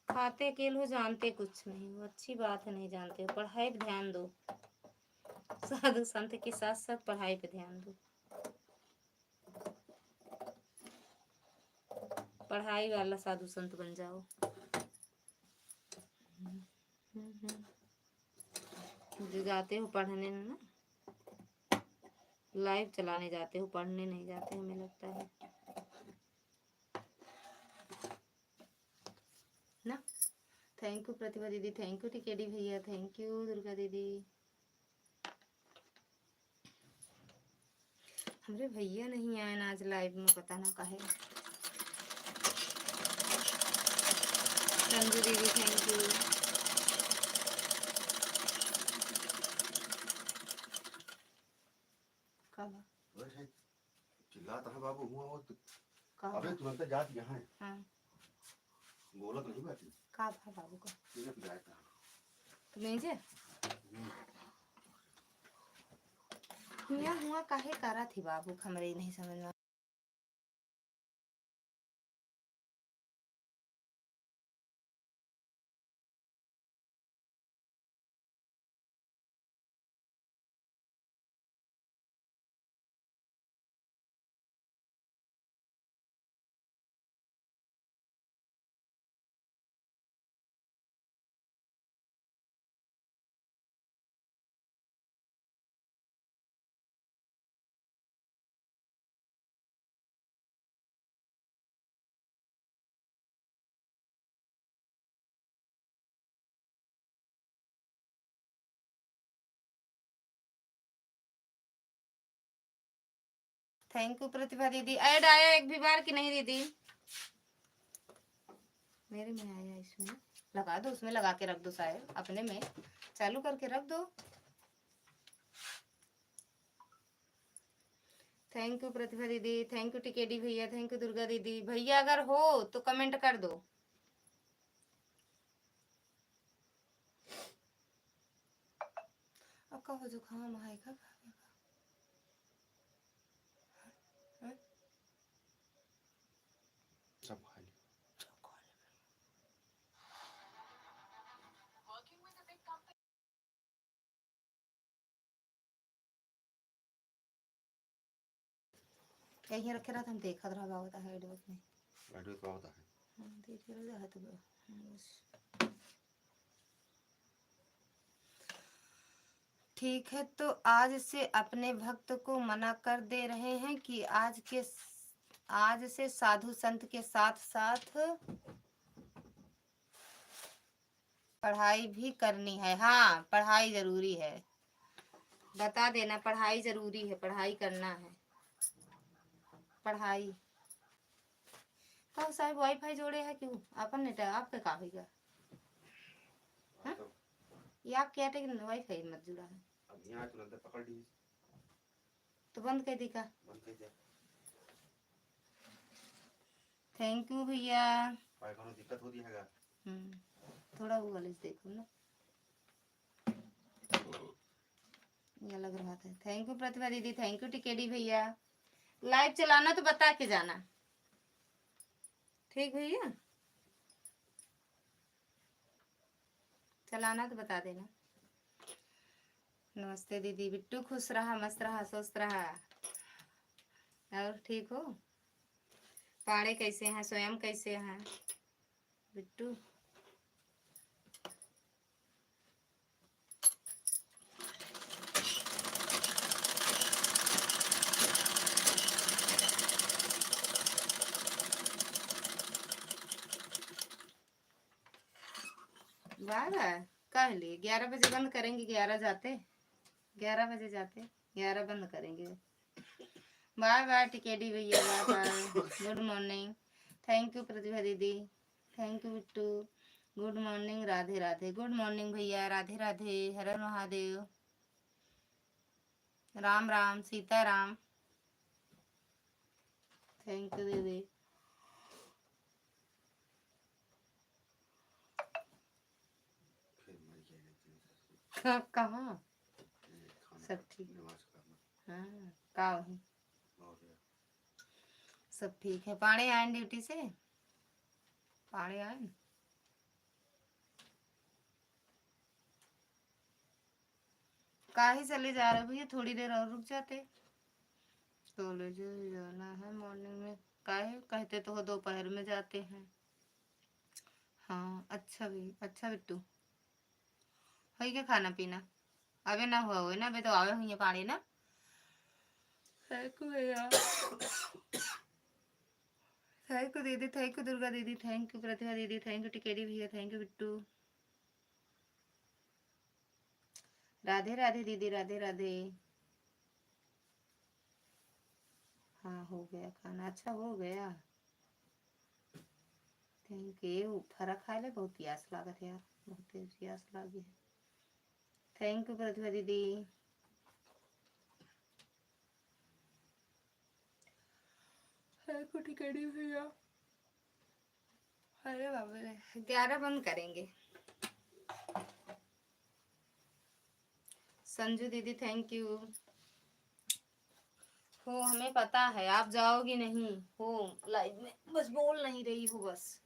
खाते अकेल हो, जानते कुछ नहीं हो। अच्छी बात है, नहीं जानते हो। पढ़ाई पे ध्यान दो। साधु संत के साथ साथ पढ़ाई पे ध्यान दो। पढ़ाई वाला साधु संत बन जाओ। जो जाते हो पढ़ने ना, live चलाने जाते हो, पढ़ने नहीं जाते, हमें लगता है। ना, Thank you प्रतिभा दीदी, thank you टीकेडी भैया, thank you दुर्गा दीदी। हमरे भैया नहीं आए ना आज live में, पता ना काहे। संजू दीदी, thank you। का बा? वैसे चिल्लात रहा बाबू, हुआ हो तो। का अबे बा? तुरंत जात यहाँ है। हाँ। बोलत नहीं बाटी। का भा बाबू का? तुरंत जात रहा। तो मेजे? हम्म। हियाँ हुआ काहे करा थी बाबू, हमरे ही नहीं समझ में। Thank you प्रतिभा दीदी। Ad आया एक भी बार कि नहीं दीदी? मेरे में आया इसमें। लगा दो, उसमें लगा के रख दो शायद, अपने में चालू करके रख दो। Thank you प्रतिभा दीदी, thank you टीकेडी भैया, thank you दुर्गा दीदी। भैया अगर हो तो comment कर दो। अब का हो, जुकाम है का? हैं? सब खा लियो। सब खा लियो। यहीं रखे रहत, हम देखत रहब, आवत है advertise में। Advertise आवत है। हाँ, देख रहे हैं, तो बस। ठीक है, तो आज से अपने भक्त को मना कर दे रहे हैं कि आज के, आज से साधु संत के साथ साथ पढ़ाई भी करनी है। हाँ, पढ़ाई जरूरी है, बता देना, पढ़ाई जरूरी है, पढ़ाई करना है, पढ़ाई। तो साहब, WiFi जोड़े है क्यों? अपन नेट आपके का होइगा? हाँ? तो ये आपके Airtel WiFi मत जुड़ा है। अब यहाँ तुरंत पकड़ ली। तो बंद कर दी का? बंद कर दिया। Thank you भैया। भाई, कोनो दिक्कत होती है का? हम्म, थोड़ा वो वाले से देखो ना। ये लग रहा था। Thank you प्रतिभा दीदी, thank you टीकेडी भैया। Live चलाना तो बता के जाना, ठीक भैया? चलाना तो बता देना। नमस्ते दीदी। बिट्टू खुश रहा, मस्त रहा, स्वस्थ रहा। और ठीक हो? पाड़े कैसे हैं, स्वयं कैसे हैं बिट्टू? Bye bye. कह लिए ग्यारह बजे बंद करेंगे, ग्यारह जाते, ग्यारह बजे जाते, ग्यारह बंद करेंगे। बाय बाय टीकेडी भैया, bye bye. Good morning, thank you Pratibha दीदी, thank you Bittu. Good morning, Radhe Radhe. Good morning भैया, राधे राधे, हर हर महादेव। राम राम, सीता राम। Thank you दीदी। फिर मर गया। हाँ, कहाँ? ये खाना सब ठीक। नमाज करना। हाँ, का वही? और क्या? सब ठीक है। पाड़े आयन duty से? पाड़े आयन? काहे चले जा रहे भैया, थोड़ी देर और रुक जाते। College जाना है morning में, काहे कहते तो हो दोपहर में जाते हैं। हाँ, अच्छा भी, अच्छा बिट्टू। होई के खाना पीना? अबे ना हुआ, हुए ना, अबे तो आवे हुई है पानी ना। है को भैया। Thank you दीदी, thank you दुर्गा दीदी, thank you प्रतिभा दीदी, thank you टिकेडी भैया, thank you बिट्टू। राधे राधे दीदी, राधे राधे। हाँ, हो गया खाना। अच्छा, हो गया। Thank you। फरा खाए ले, बहुत प्यास लागत है यार, बहुत तेज प्यास लागी है। Thank you प्रतिभा दीदी। Thank you टिकेडी भैया। अरे बाबा रे, ग्यारह बंद करेंगे। संजू दीदी, thank you। हो, हमें पता है आप जाओगी नहीं हो live में, बस बोल नहीं रही हो बस।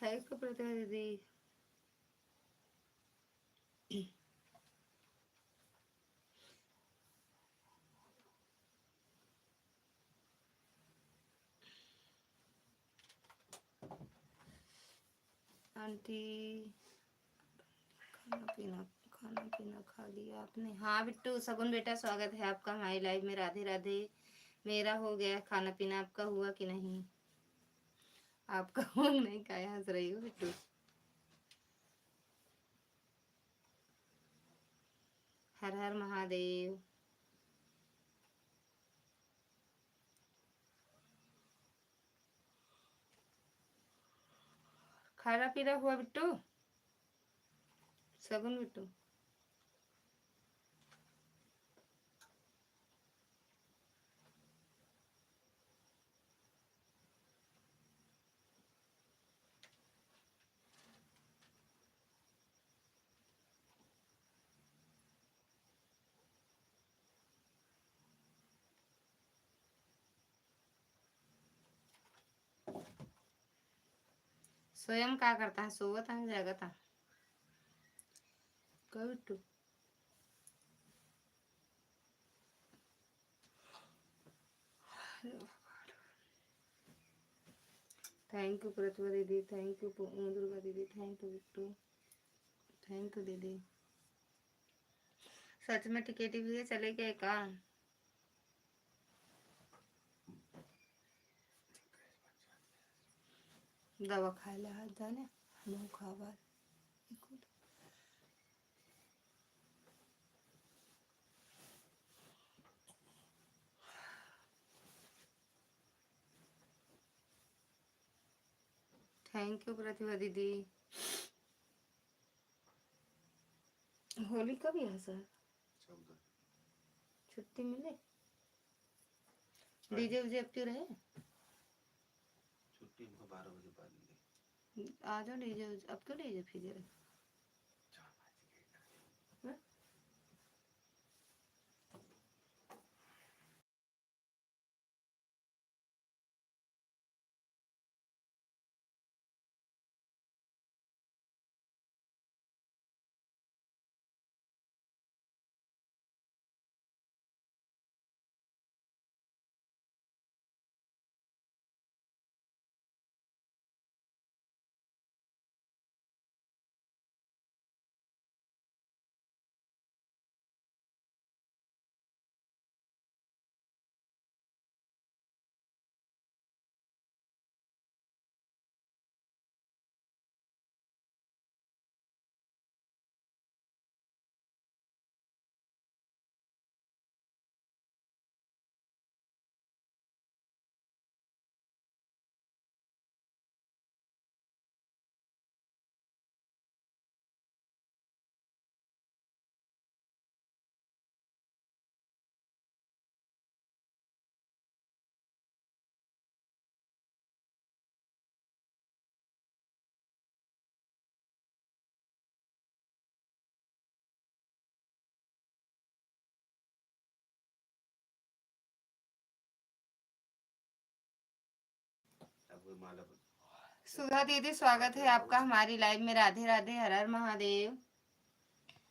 Thank you प्रतिभा दीदी। आंटी, खाना पीना, खाना पीना खा लिया आपने? हाँ बिट्टू, सगुन बेटा, स्वागत है आपका हमारी live में। राधे राधे। मेरा हो गया खाना पीना, आपका हुआ कि नहीं? आपका हुआ कि नहीं, काहे हंस रही हो बिट्टू? हर हर महादेव। खाना पीना हुआ बिट्टू? सगुन बिट्टू। स्वयं का करता है, सोवत है, जागत है? कब उठू? Thank you प्रतिभा दीदी, thank you पु-, दुर्गा दीदी, thank you Bittu, thank you दीदी। सच में टिकेटी भैया चले गए का? दवा खाए ला हाथ जाने, मुँह खावा। Thank you प्रतिभा दीदी। होली कब यहाँ सर? चौदह। छुट्टी मिले? हाँ। DJ उजे अब क्यों रहे? छुट्टी हमको बारह बजे बाद मिले। आ जाओ DJ उजे, अब क्यों DJ फिर रहे? चार बज गए। हाँ? अब वो माला बन- सुधा दीदी, स्वागत है आपका हमारी live में। राधे राधे, हर हर महादेव।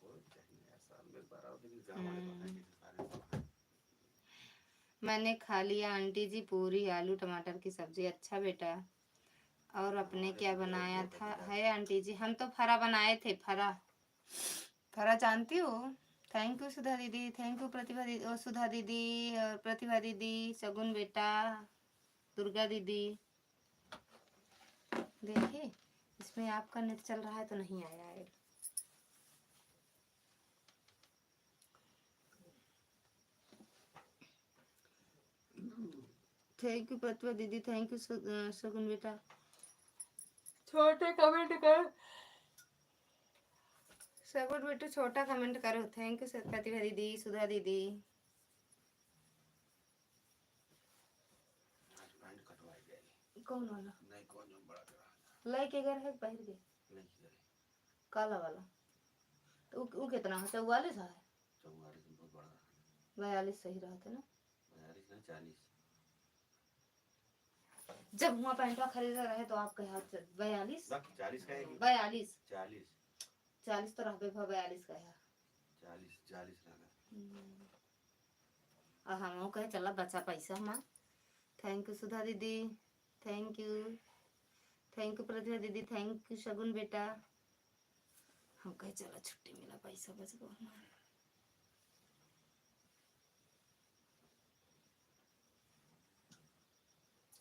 कोई चाहिए यार, साल में एक बार आओ, लेकिन गाँव वाले पता नहीं हम्म। कैसे सारे मैंने खा लिया आंटी जी पूरी, आलू टमाटर की सब्जी। अच्छा बेटा, और अपने क्या बनाया था? है आंटी जी, हम तो फरा बनाए थे, फरा। फरा जानती हो? Thank you सुधा दीदी, thank you प्रतिभा दीदी, ओ सुधा दीदी और प्रतिभा दीदी, शगुन बेटा, दुर्गा दीदी। देखिए, इसमें आपका नेट चल रहा है तो नहीं आया है। Thank you प्रतिभा दीदी, thank you सु-, अ, शगुन बेटा। छोटे comment कर। शगुन बेटा छोटा comment करो। Thank you सु-, प्रतिभा दीदी, सुधा दीदी। आज पैंट कटवाई जाई। कौन वाला? नहीं, कौन जो बड़ा करा। लइके गए है, पहिर के? लइके गए। काला वाला। तो उ, उ कितना है? चौवालीस है? चौवालीस बहुत बड़ा है। बयालीस सही रहते ना? बयालीस ना, चालीस। जब हुआ पैंटवा खरीदे रहे तो आप कहे, "अच्छा, बयालीस?" बाकी चालीस का है कि? बयालीस। चालीस। चालीस तो रहबे भा, बयालीस का है। चालीस, चालीस रहबे। हम्म। आ हमहू कहे, "चला, बचा पैसा हमार।" Thank you सुधा दीदी, thank you, thank you Pratibha दीदी, thank you शगुन बेटा। हम कहे, "चला, छुट्टी मिला, पैसा बच गवा हमार।"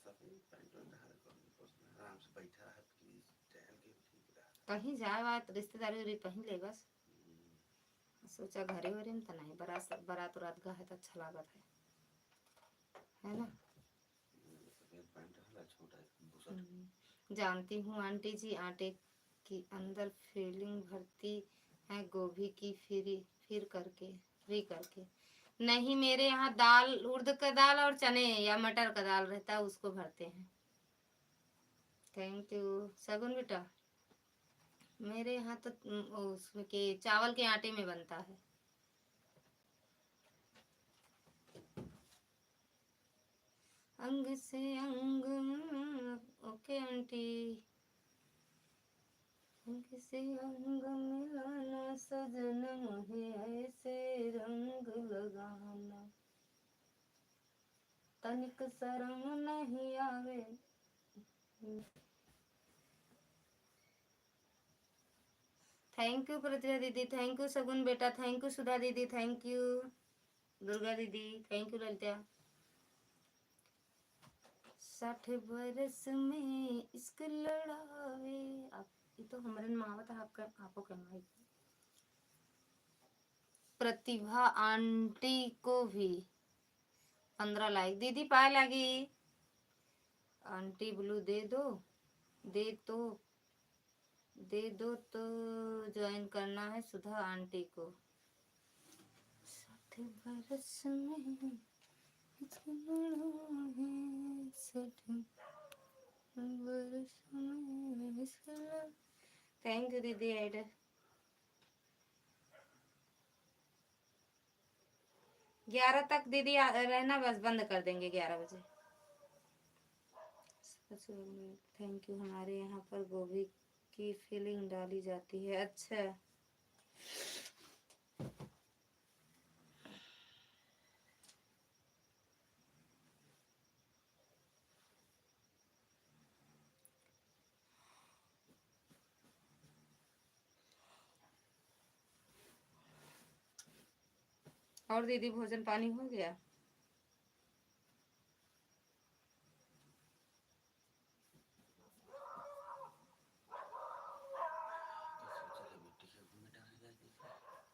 सफेद पैंट ओंट हर कौन, आराम से बैठा रहत कि टहल के ठीक रहत। कहीं जाए वाए त रिश्तेदारी उरी पहिन ले बस। हम्म। सोचा घरे वरे में त नहीं, बारात, बारात उरात गा है त अच्छा लागत है, है ना? हम्म, सफेद पैंट रहला, छोटा बुशर्ट। हम्म। जानती हूँ आंटी जी, आटे के अंदर filling भरती है गोभी की फ्री, फिर करके, फ्री करके। नहीं, मेरे यहाँ दाल, उड़द का दाल और चने या मटर का दाल रहता है, उसको भरते हैं। Thank you शगुन बेटा। मेरे यहाँ तो, उम, उसमें के चावल के आटे में बनता है। अंग से अंग, OK आंटी। अंग से अंग मिलाना, सजन मुझे ऐसे रंग लगाना, तनिक शर्म नहीं आवे। Thank you प्रतिभा दीदी, thank you शगुन बेटा, thank you सुधा दीदी, thank you दुर्गा दीदी, thank you ललिता। साठ बरस में इश्क लड़ावे। आप, ये तो हमरे में आवत है, आपका, आपको कहना है। प्रतिभा आंटी को भी पन्द्रह like। दीदी पाए लागी। आंटी ब्लू दे दो, दे तो, दे दो तो join करना है सुधा आंटी को। साठ बरस में इश्क लड़ा है, साठ बरस में इश्क लड़ा। Thank you दीदी, ऐड। ग्यारह तक दीदी आ, रहना, बस बंद कर देंगे ग्यारह बजे। Thank you। हमारे यहाँ पर गोभी की filling डाली जाती है। अच्छा, और दीदी, भोजन पानी हो गया?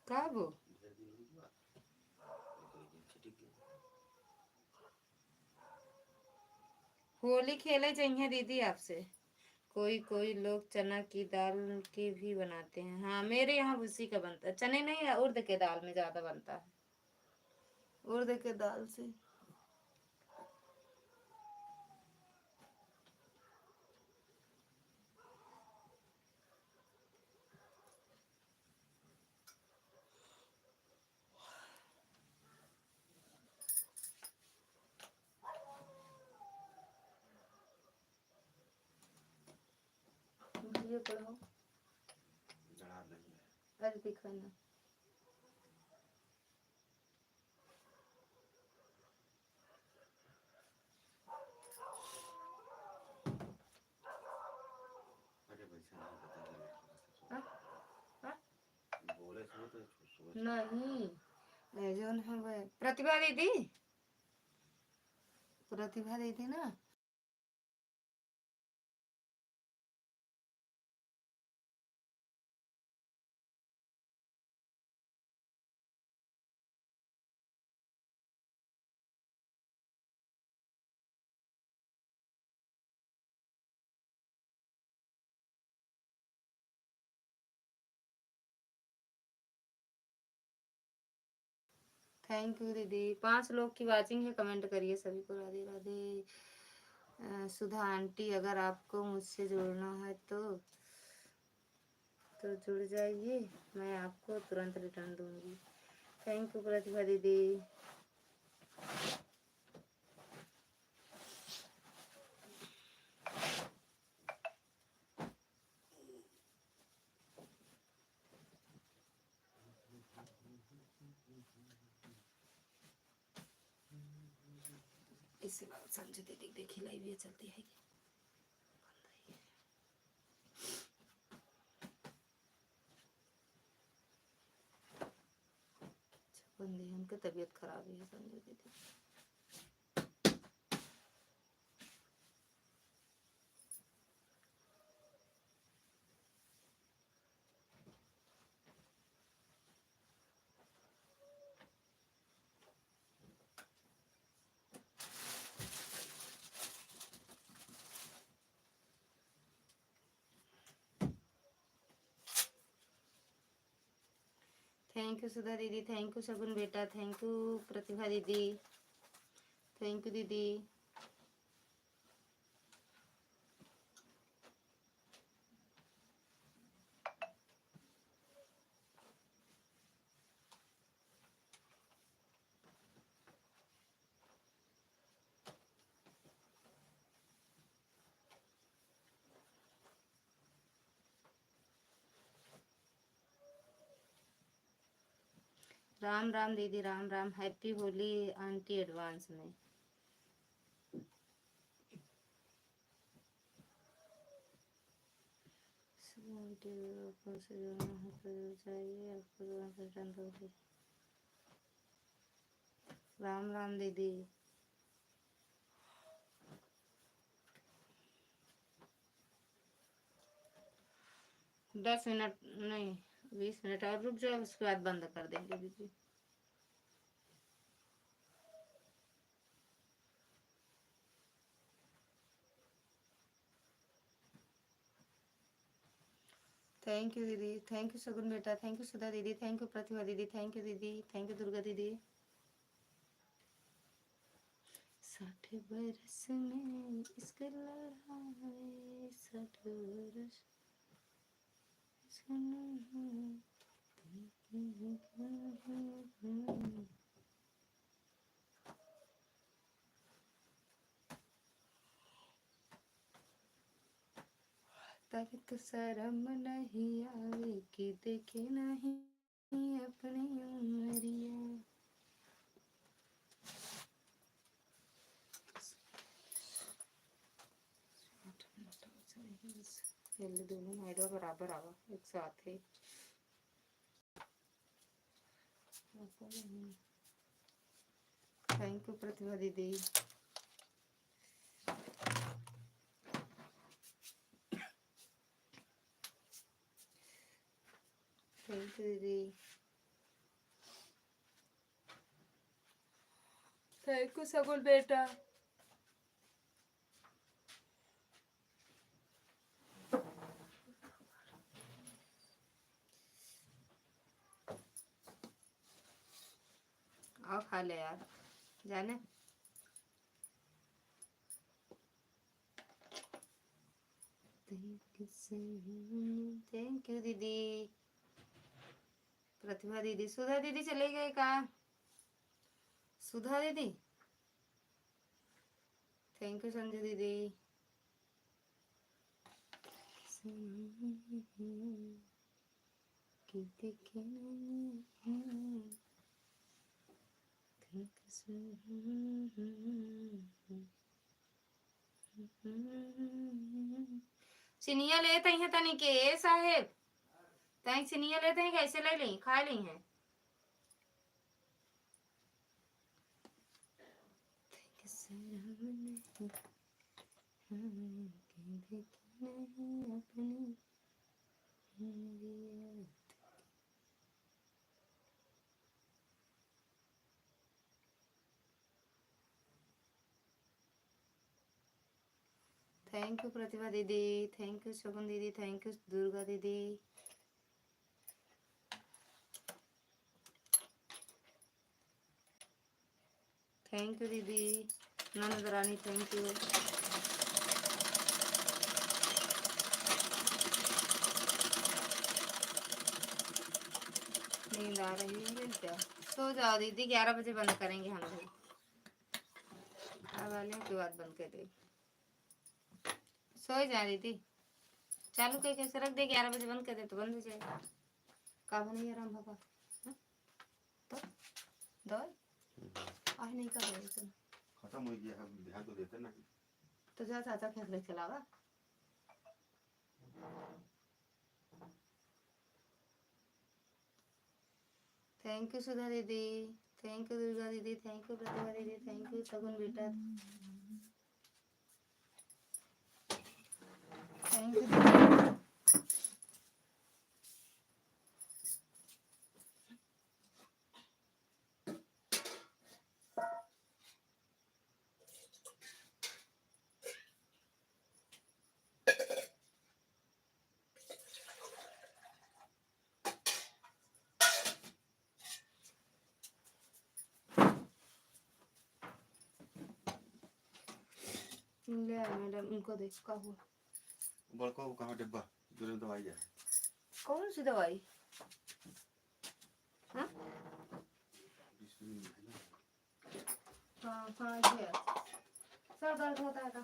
का वो? होली खेले जइहें दीदी आपसे। कोई कोई लोग चना की दाल की भी बनाते हैं। हाँ, मेरे यहाँ उसी का बनता है। चने नहीं, उड़द के दाल में ज्यादा बनता है, उड़द के दाल से। वीडियो पर हो। जड़ा नहीं है। अरे दिखा ना। हाँ? हाँ? नहीं, ए, जौन हवे प्रतिभा दीदी, प्रतिभा दीदी ना। Thank you दीदी। पांच लोग की watching है, comment करिए। सभी को राधे राधे। अ, सुधा आंटी, अगर आपको मुझसे जुड़ना है तो, तो जुड़ जाइए, मैं आपको तुरंत return दूंगी। Thank you प्रतिभा दीदी। इससे बात संजय दीदी देखी live ये चलती है कि बंद है ये? अच्छा, बंद है, उनकी तबीयत खराब है संजय दीदी। Thank you सुधा दीदी, thank you शगुन बेटा, thank you प्रतिभा दीदी, thank you दीदी। राम राम दीदी, राम राम। Happy होली आंटी advance में। सुधा आंटी, अगर आपको मुझसे जुड़ना है तो जुड़ जाइए, आपको तुरंत return दूंगी। राम राम दीदी। दस मिनट नहीं, बीस मिनट और रुक जाओ, उसके बाद बंद कर देंगे दीदी। Thank you दीदी, thank you शगुन बेटा, thank you सुधा दीदी, thank you प्रतिभा दीदी, thank you दीदी, thank you दुर्गा दीदी। साठ बरस में इश्क लड़ा है, साठ बरस इसका नाम है। तब तो शर्म नहीं आवे कि देखे नहीं अपनी उमरिया। आठ मिनट हो जाएगी बस। ये ले दोनों माइडवा बराबर आवा एक साथ है। Thank you प्रतिभा दीदी। Thank you दीदी। Thank you शगुन बेटा। आओ खा ले यार, जाने। Thank you दीदी। प्रतिभा दीदी, सुधा दीदी चले गए का? सुधा दीदी, thank you संजू दीदी। चिनिया लेत ही तनी के, ए साहेब, तनी चिनिया लेत ही, कैसे ले ली, खा ली है। Thank you प्रतिभा दीदी, thank you शगुन दीदी, thank you दुर्गा दीदी, thank you दीदी, ननद रानी, thank you। नींद आ रही है क्या? सो जाओ दीदी, ग्यारह बजे बंद करेंगे हम भी। अब वाले के बाद बंद कर दे। सोए जा दीदी, चालू करके ऐसे रख दे, ग्यारह बजे बंद कर दे तो बंद हो जाएगा। का बनी है राम बाबा? हाँ? तो दो? आह, नहीं कर रहे तुम। खत्म हो गया, हम ध्यान तो देते नहीं। तो जा चाचा खेत ले चलावा। Thank you सुधा दीदी, thank you दुर्गा दीदी, thank you प्रतिभा दीदी, thank you शगुन बेटा, thank you दीदी। ले आ मैडम, उनको देख का हुआ। बड़का वो कहाँ डिब्बा, जो दवाई है। कौन सी दवाई? हाँ? हाँ, हाँ, ये। सर दर्द होता है का?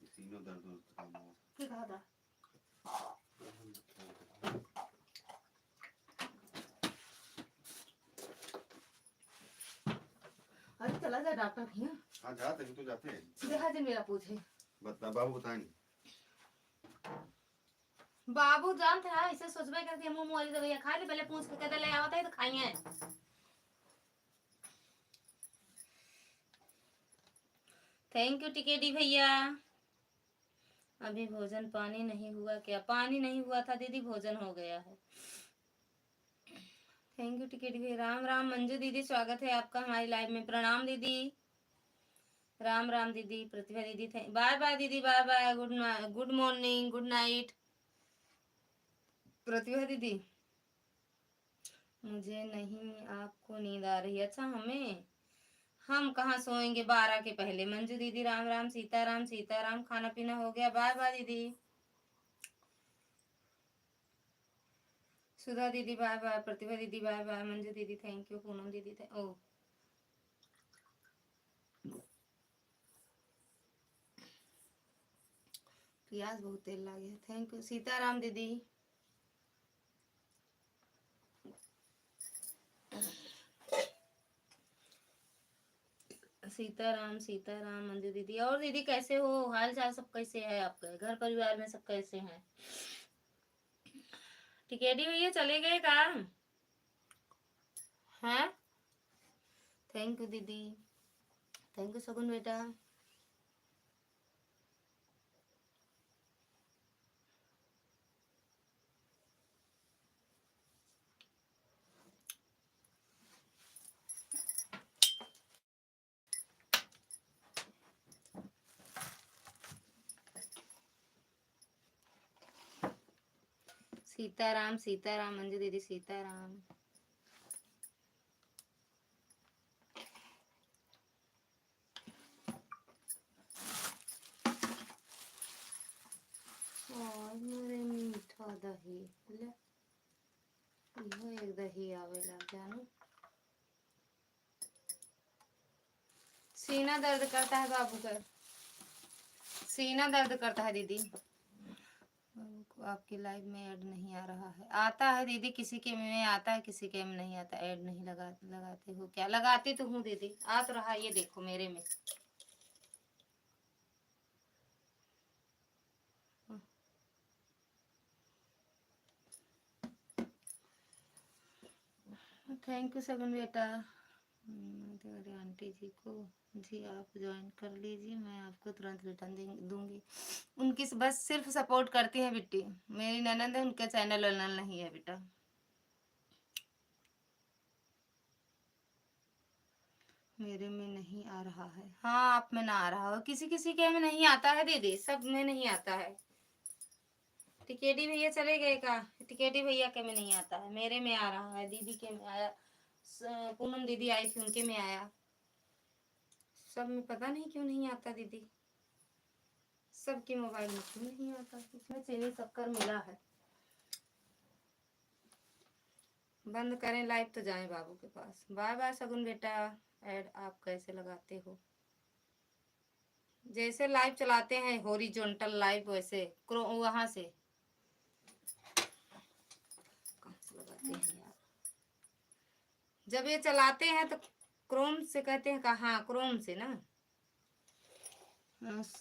सीनों दर्द होता है। ठीक है, दा। अरे चला जा डॉक्टर के यहाँ। हाँ, जाते हैं, तो जाते हैं। सीधे हाजिर मेरा पूछे। बता, बाबू बताएंगे। बाबू जानत है, ऐसे सोचबे करके मुँह मुआरी दवाइयाँ खाए ले, पहले पूछ के कहते ले आवत है तो खाइए। Thank you टिकेडी भैया। अभी भोजन पानी नहीं हुआ क्या? पानी नहीं हुआ था दीदी, भोजन हो गया है। Thank you टिकेडी भैया। राम राम मंजू दीदी, स्वागत है आपका हमारी live में। प्रणाम दीदी। राम राम दीदी, प्रतिभा दीदी, thank, bye bye दीदी, bye bye, good, good morning, good night। प्रतिभा दीदी, मुझे नहीं आपको नींद आ रही। अच्छा, हमें, हम कहाँ सोएंगे बारह के पहले। मंजू दीदी राम राम, सीताराम, सीताराम, खाना पीना हो गया? Bye bye दीदी। सुधा दीदी bye bye, प्रतिभा दीदी bye bye, मंजू दीदी thank you, पूनम दीदी thank, ओ। प्याज बहुत तेल लागे है। Thank you सीताराम दीदी। सीताराम, सीताराम, मंजू दीदी। और दीदी कैसे हो, हाल चाल सब कैसे है आपके, घर परिवार में सब कैसे हैं? टिकेडी भैया चले गए का? हैं? Thank you दीदी, thank you शगुन बेटा। सीताराम, सीताराम, मंजू दीदी, सीताराम। और मेरे मीठा दही, ले, इहो एक दही आवेला, जानू। सीना दर्द करता है बाबू का, सीना दर्द करता है दीदी। बाबू को आपकी live में add नहीं आ रहा है। आता है दीदी, किसी के में आता है, किसी के में नहीं आता। Add नहीं लगा, लगाते हो क्या? लगाती तो हूँ दीदी, आ तो रहा, ये देखो मेरे में। Thank you सगुन बेटा। हम्म, तुम्हारे आंटी जी को, जी आप ज्वाइन कर लीजिए, मैं आपको तुरंत रिटर्न दे-, दूंगी। उनकी स-, बस सिर्फ सपोर्ट करती हैं बिट्टी, मेरी ननद है, उनका चैनल वैनल नहीं है बेटा। मेरे में नहीं आ रहा है। हाँ, आप में ना आ रहा हो, किसी किसी के में नहीं आता है दीदी, सब में नहीं आता है। टिकेडी भैया चले गए का? टिकेडी भैया के में नहीं आता है, मेरे में आ रहा है, दीदी के में आया, स-, पूनम दीदी आई थी, उनके में आया। सब में पता नहीं क्यों नहीं आता दीदी, सबके मोबाइल में क्यों नहीं आता, इसमें चीनी शक्कर मिला है। बंद करें लाइव तो जाएं बाबू के पास। बाय बाय सगुन बेटा, ऐड आप कैसे लगाते हो? जैसे लाइव चलाते हैं हॉरिजॉन्टल लाइव वैसे क्रो-, वहाँ से। कहाँ से लगाते हैं यार? जब ये चलाते हैं तो क्रोम से कहते हैं का? हाँ, क्रोम से ना।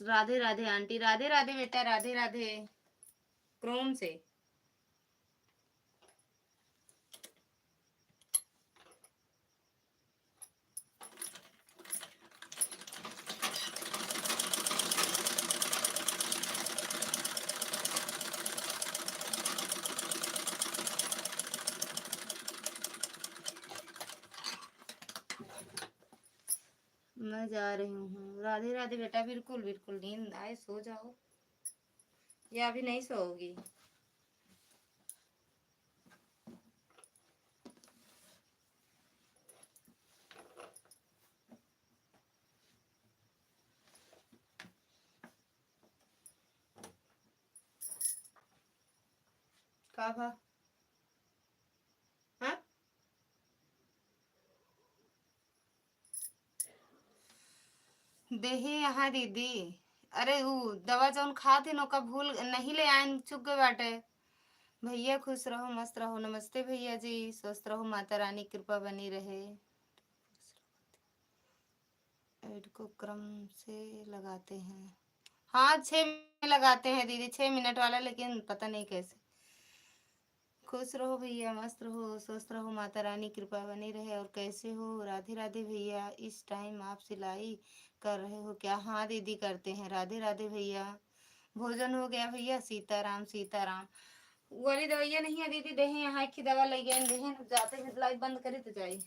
राधे राधे आंटी, राधे राधे बेटा, राधे राधे। क्रोम से। मैं जा रही हूँ। राधे राधे बेटा, बिल्कुल बिल्कुल नींद आए, सो जाओ, या अभी नहीं सोओगी? का भा? हाँ? देहे यहाँ दीदी, अरे उ दवा जौन खात ही ओका भूल नहीं ले आयन, चुक गए बाटे। भैया खुश रहो, मस्त रहो। नमस्ते भैया जी, स्वस्थ रहो, माता रानी कृपा बनी रहे। ऐड को क्रम से लगाते हैं। हाँ, छः में लगाते हैं दीदी, छः मिनट वाला, लेकिन पता नहीं कैसे। खुश रहो भैया, मस्त रहो, स्वस्थ रहो, माता रानी कृपा बनी रहे। और कैसे हो? राधे राधे भैया, इस टाइम आप सिलाई कर रहे हो क्या? हाँ दीदी, करते हैं। राधे राधे भैया। भोजन हो गया भैया? सीताराम सीताराम। उ वाली दवाइया नहीं है दीदी, देहे यहाँ एक ही दवा ले गए, देहे जाते हैं लाइव बंद करी तो जाई।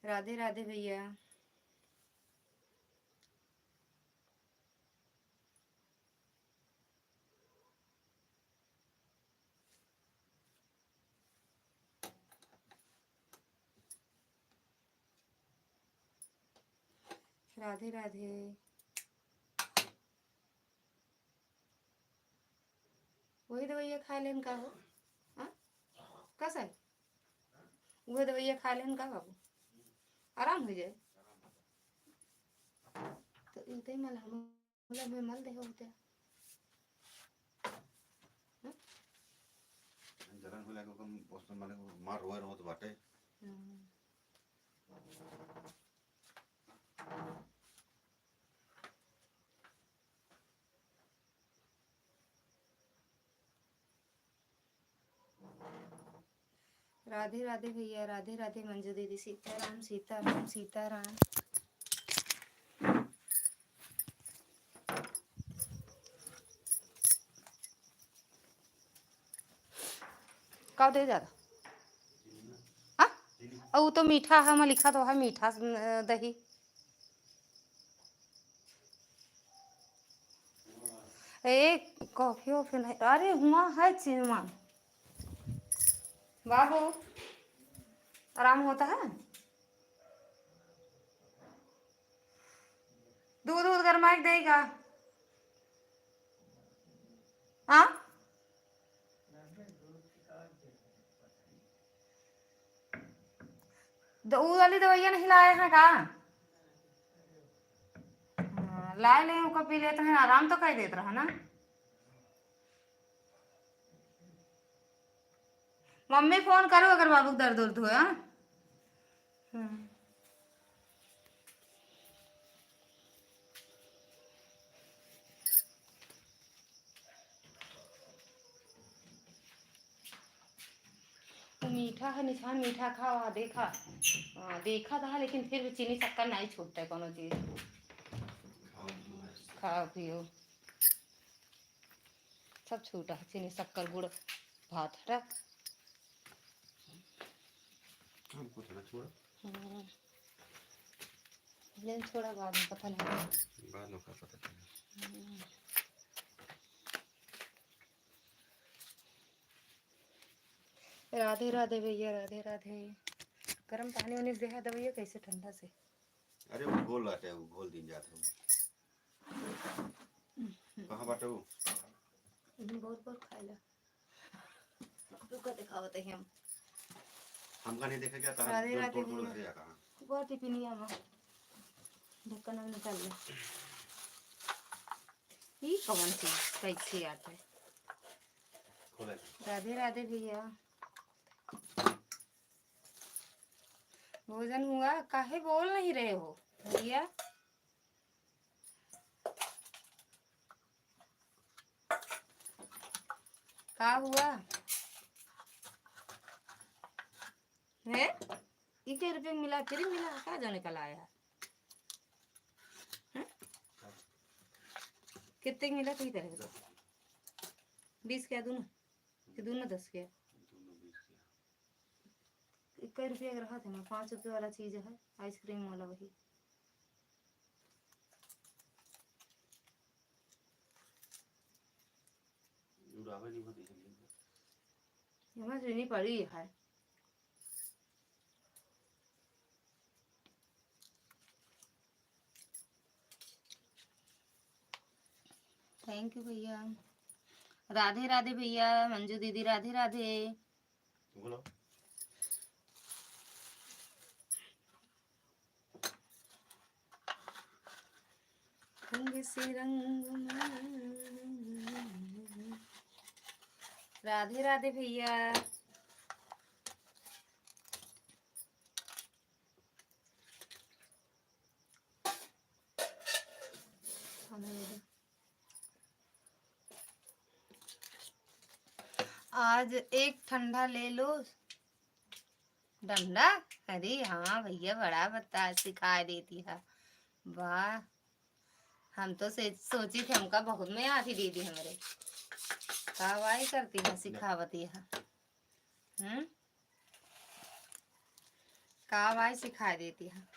राधे राधे भैया। राधे राधे। वही दवाइया खा लेन का हो? हाँ? कस है? वही दवाइया खा लेन का बाबू? आराम हो जाए। तो इनते ही मलहम मतलब में मल दे होते। हाँ? जलन होला के ओकर पोषण माने मार रोए रोत बाटे। हम्म। राधे राधे भैया, राधे राधे मंजू दीदी, सीताराम सीताराम सीताराम। का दे ज्यादा? हाँ? अउ तो मीठा है, हम लिखा तो है मीठा, अ, दही। ए, कॉफी वॉफी नहीं, अरे हुआ है चीज मान। बाबू, आराम होता है? दूध, दूध गरमाई के देगा। हाँ? द-, ऊ वाली दवाइयाँ नहीं लाए हैं का? हाँ, लाए ले, ओका पी लेते हैं, आराम तो कर देत रहा ना। मम्मी फोन करो अगर बाबू के दर्द उर्द हुआ। हम्म। मीठा है निशान, मीठा खावा, देखा। हाँ, देखा था, लेकिन फिर भी चीनी शक्कर नहीं छूटता है कोनो चीज। खाओ पियो, सब छूटा है, चीनी शक्कर गुड़ भात हटा। हमको थोड़ा छोड़ा। हम्म। लेकिन छोड़ा बाद में पता लगा। बाद में का पता चला। हम्म। राधे राधे भैया, राधे राधे। गरम पानी उनी देहा दवैया कैसे ठंडा से? अरे वो घोल रहते हैं, वो घोल दिन जाते हैं। कहाँ बाटे वो? इन्हें बहुत बहुत खाइला। रुका दिखावत है हम। हमका नहीं देखे क्या? कहाँ राधे जो राधे तोड़ तोड़ भैया। रखे या कहाँ? वो टिफिनिया में। ढक्कन अब निकाल ले। ई कौन चीज कैसे आते? खोले। राधे राधे भैया। भोजन हुआ? काहे बोल नहीं रहे हो भैया? का हुआ? हैं? ई के रुपये मिला, फ्री मिला, का जाने का लाया? हैं? कितने के मिला, कही तरह? बीस के दोनों? कि दोनों दस के? इक्कीस रुपया के रहा था ना, पाँच रुपये वाला चीज है, आइसक्रीम वाला वही। उड़ावे नहीं होती है। एमा से नहीं पड़ी है। Thank you भैया। राधे राधे भैया, मंजू दीदी राधे राधे। बोलो। रंग से रंग में। राधे राधे भैया। आज एक ठंडा ले लो। डंडा? अरे हाँ भैया, बड़ा बता सिखाय देती है। वाह, हम तो से, सोची थी हमका बहुत में आती दीदी हमरे। का वाई करती है, सिखावती है। हम्म? का वाई सिखाय देती है।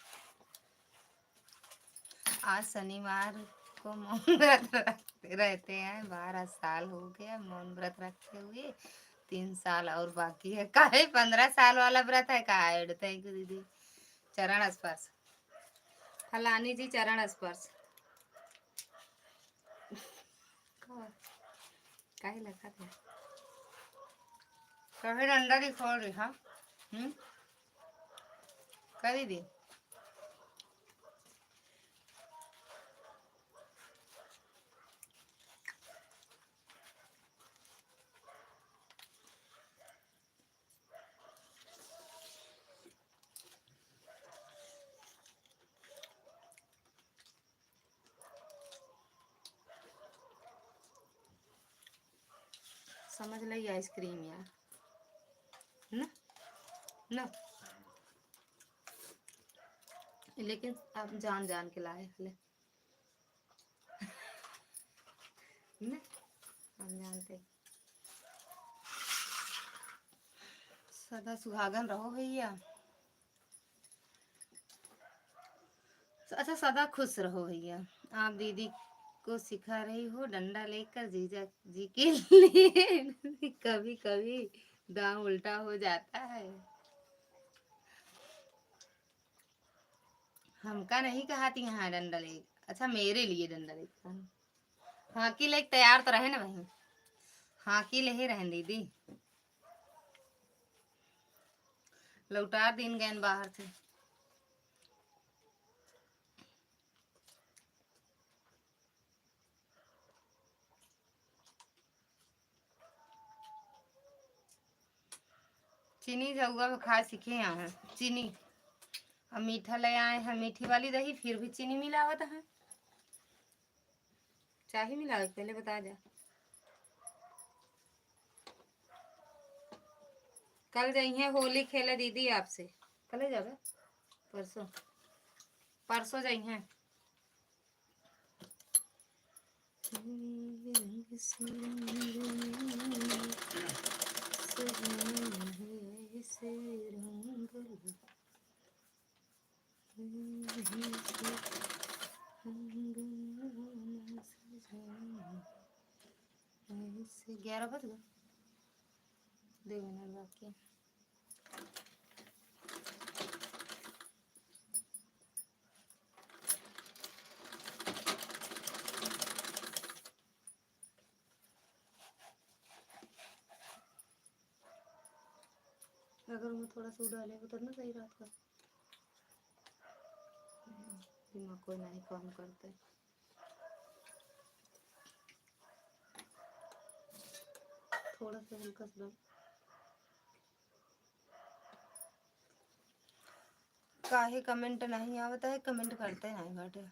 आज शनिवार को मौन व्रत रखते रहते हैं, बारह साल हो गया मौन व्रत रखे हुए, तीन साल और बाकी है। काहे, पन्द्रह साल वाला व्रत है का? Thank you दीदी। चरण स्पर्श, फलानी जी, चरण स्पर्श। का-, काहे लगा था? कभी डंडा दिखा रही, हाँ? हम्म? करी दी। समझ ली आइसक्रीम यार, ना? ना? लेकिन आप जान जान के लाए हले। ना? हम जानते। सदा सुहागन रहो भैया। अच्छा, सदा खुश रहो भैया। आप दीदी को सिखा रही हो डंडा लेकर जीजा जी के लिए। कभी कभी दांव उल्टा हो जाता है। हमका नहीं कहा थी यहाँ डंडा ले, अच्छा मेरे लिए डंडा लेकर। हाँकी लेके तैयार तो रहे ना वहीं, हाँकी ले ही रहन दीदी। लौटा दिन गए बाहर से। चीनी झउआ में खाए सीखे यहाँ, चीनी। अब मीठा ले आए हैं, मीठी वाली दही, फिर भी चीनी मिलावत है। चाही मिलावे के पहले बता जा। कल जइहें होली खेले दीदी आपसे। कल ही जाबे? परसों, परसों जइहें। ग्यारह बज गए, दो मिनट बाकी है। अगर मैं थोड़ा सा डाले, उतना सही रात का। दिमाग कोई नहीं काम करते। थोड़ा सा हल्का सा डाल। काहे comment नहीं आवता है, comment करते नहीं बाटे।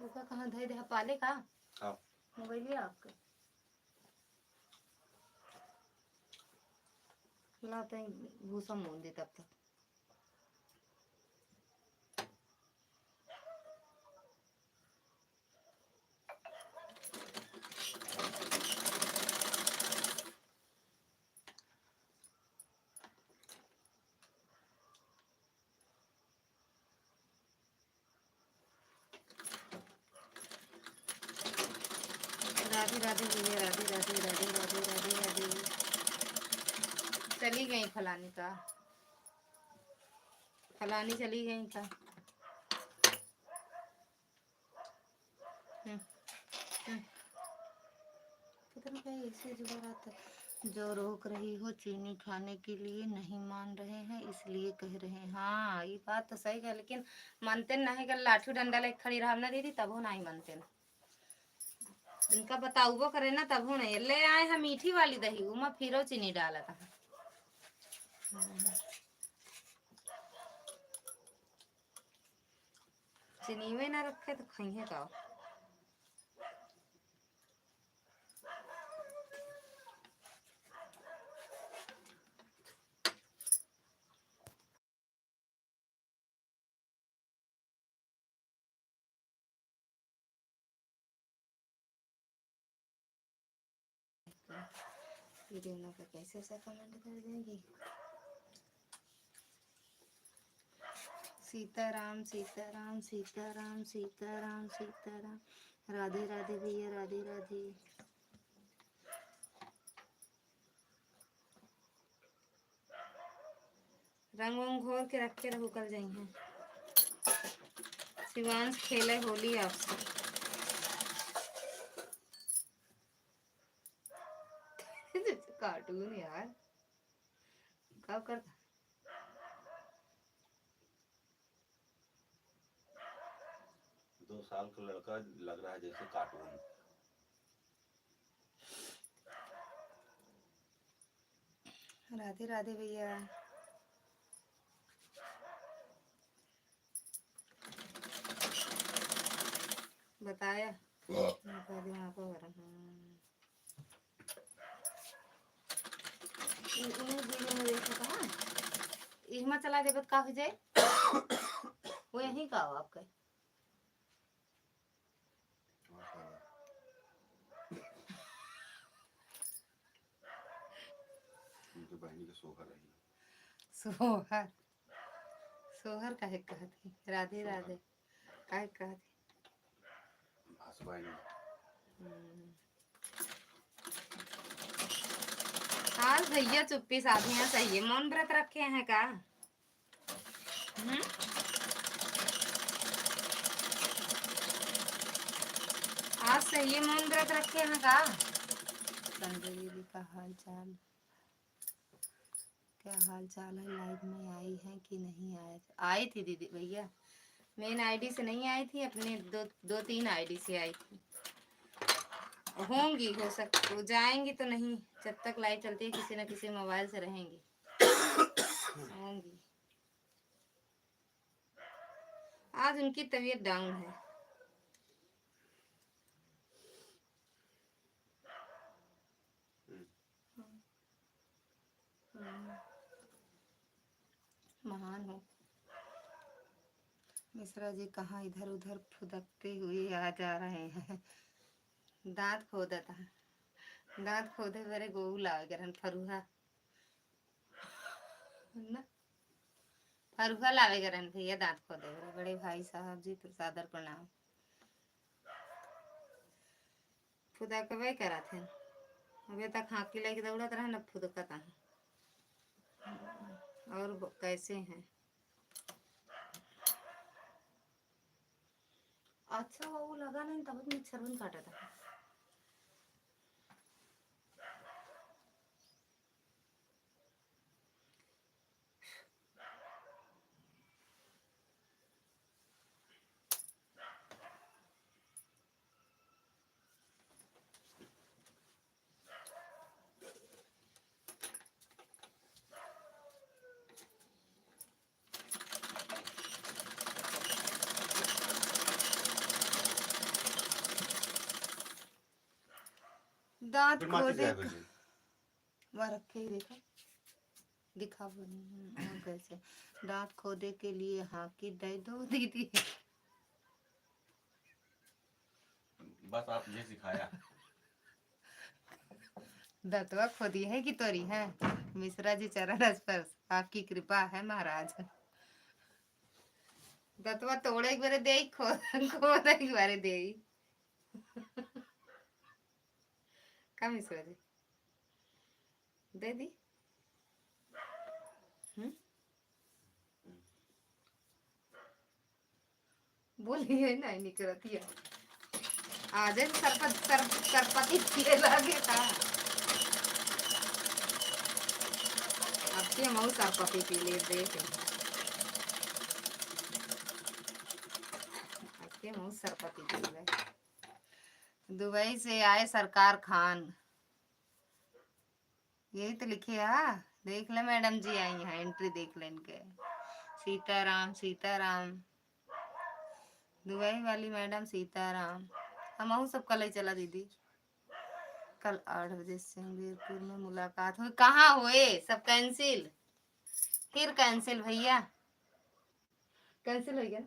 ओका कहाँ धइ दे, पाले का? हाँ। मोबाइल है आपका? ला तई भूसा मोल दे तब तक। राधे राधे भैया, राधे राधे, राधे राधे, राधे राधे। चली गई फलानी का, फलानी चली गई का। हम्म, हम्म। पता नहीं क्या ऐसे जुबान आता है। जो रोक रही हो चीनी खाने के लिए, नहीं मान रहे हैं, इसलिए कह रहे हैं। हाँ, ये बात तो सही है, लेकिन मानते नहीं, अगर लाठी डंडा लेके खड़ी रहब ना दीदी, तबो नहीं मानते। इनका बताउबो करे ना, तबो नहीं। ले आए हैं मीठी वाली दही, उमा फिरो चीनी डाला था। चीनी में ना रखे तो खइहे का? ये दोनों का कैसे सा comment कर देंगी। सीताराम, सीताराम, सीताराम, सीताराम, सीताराम। राधे राधे भैया, राधे राधे। रंग वंग घोर के रखे रहू, कल जइहें। शिवांश खेले होली आपसे। Cartoon यार, का करता? दो साल का लड़का लग रहा है जैसे cartoon। राधे राधे भैया। बताया। बता दे, वहाँ पर हो रहा। हम्म। इन-, इन्हीं video में देखा था। इहमा चला देबे त का हो जाए? वो यहीं का हो आपके? उनके बहिनी के सोहर रही। सोहर? सोहर काहे कहत ही? राधे सोहर। राधे। काहे कहत ही? हम्म। आज भैया चुप्पी साधी हैं, सही है। मौन व्रत रखे हैं का? हम्म? आज सही है, मौन व्रत रखे हैं का? संजय दीदी का हाल चाल? क्या हाल चाल है? Live में आई हैं कि नहीं आए? आई थी दीदी, भैया, main ID से नहीं आई थी, अपने दो, दो तीन ID से आई थी। होंगी, हो सक-, वो जाएंगी तो नहीं, जब तक live चलती है किसी ना किसी mobile से रहेंगी। होंगी। आज उनकी तबीयत down है। महान हो। मिश्रा जी कहाँ इधर उधर फुदकते हुए आ जा रहे हैं। दाँत खोदत है, दाँत खोदे बरे गोऊ लावे के रहन फरुहा। ना, फरुहा लावे के रहन भैया, दाँत खोदे बरे। बड़े भाई साहब जी, सादर प्रणाम। फुदकबे करत है। अबे तक हाँकी लेके दौड़त रहे, न फुदकत है। और ब-, कैसे हैं? अच्छा, वो लगा नहीं, तब मच्छर भी काटत है। दाँत फिर माचिस खोदे गायब हो क-, गई। वह रखे ही देखो, दिखाओ नहीं, हाँ, कैसे। दाँत खोदे के लिए हाँकी दे दो दीदी। बस आप ये सिखाया। दतवा खोदी है कि तोरी है? मिश्रा जी चरण स्पर्श, आपकी कृपा है महाराज। दतवा तोड़े एक बारे देई, खो-, खोदे एक बारे देई। का मिश्रा जी? दे दी? हम्म? बोलिए नहीं निकलती है। आज सरपत-, सर-, सरपति पिए लागे था। अब के मऊ सरपति पी ले, देख। अब के मऊ सरपति पी ले। दुबई से आए सरकार खान। यही तो लिखे है, देख ले मैडम जी आई हैं, entry देख ले इनके। सीताराम, सीताराम, दुबई वाली मैडम सीताराम। हमहू सब कल ही चला दीदी, कल आठ बजे सिंगेरपुर में मुलाकात हुई। कहाँ हुए? सब cancel, फिर cancel भैया, cancel हो गया ना?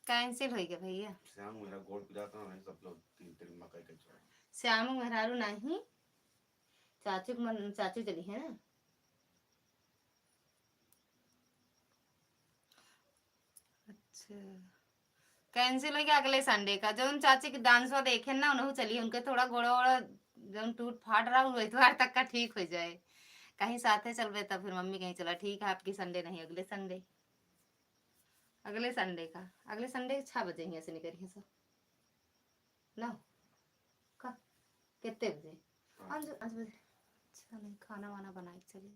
Cancel हो गया भैया। श्याम मेरा गोड़ पिराता है, सब लोग तीन तीन मकई के छोड़। श्याम मेहरारू नहीं, चाचू के मन, चाचू चली है ना। अच्छा, cancel हो गया अगले Sunday का। जौन चाची के dance देखे ना, उन्हों चली, उनके थोड़ा गोड़ा वोड़ा जौन टूट फाट रहा, वो इतवार तक का ठीक हो जाए। कहीं साथे चलबे तब फिर मम्मी कहीं चला, ठीक है, आपकी Sunday नहीं, अगले Sunday। अगले Sunday का, अगले Sunday छः बजे हियाँ से निकली हैं सब। ना? का? कितने बजे? पाँच। पाँच बजे। अच्छा, नहीं, खाना वाना बनाए के चली।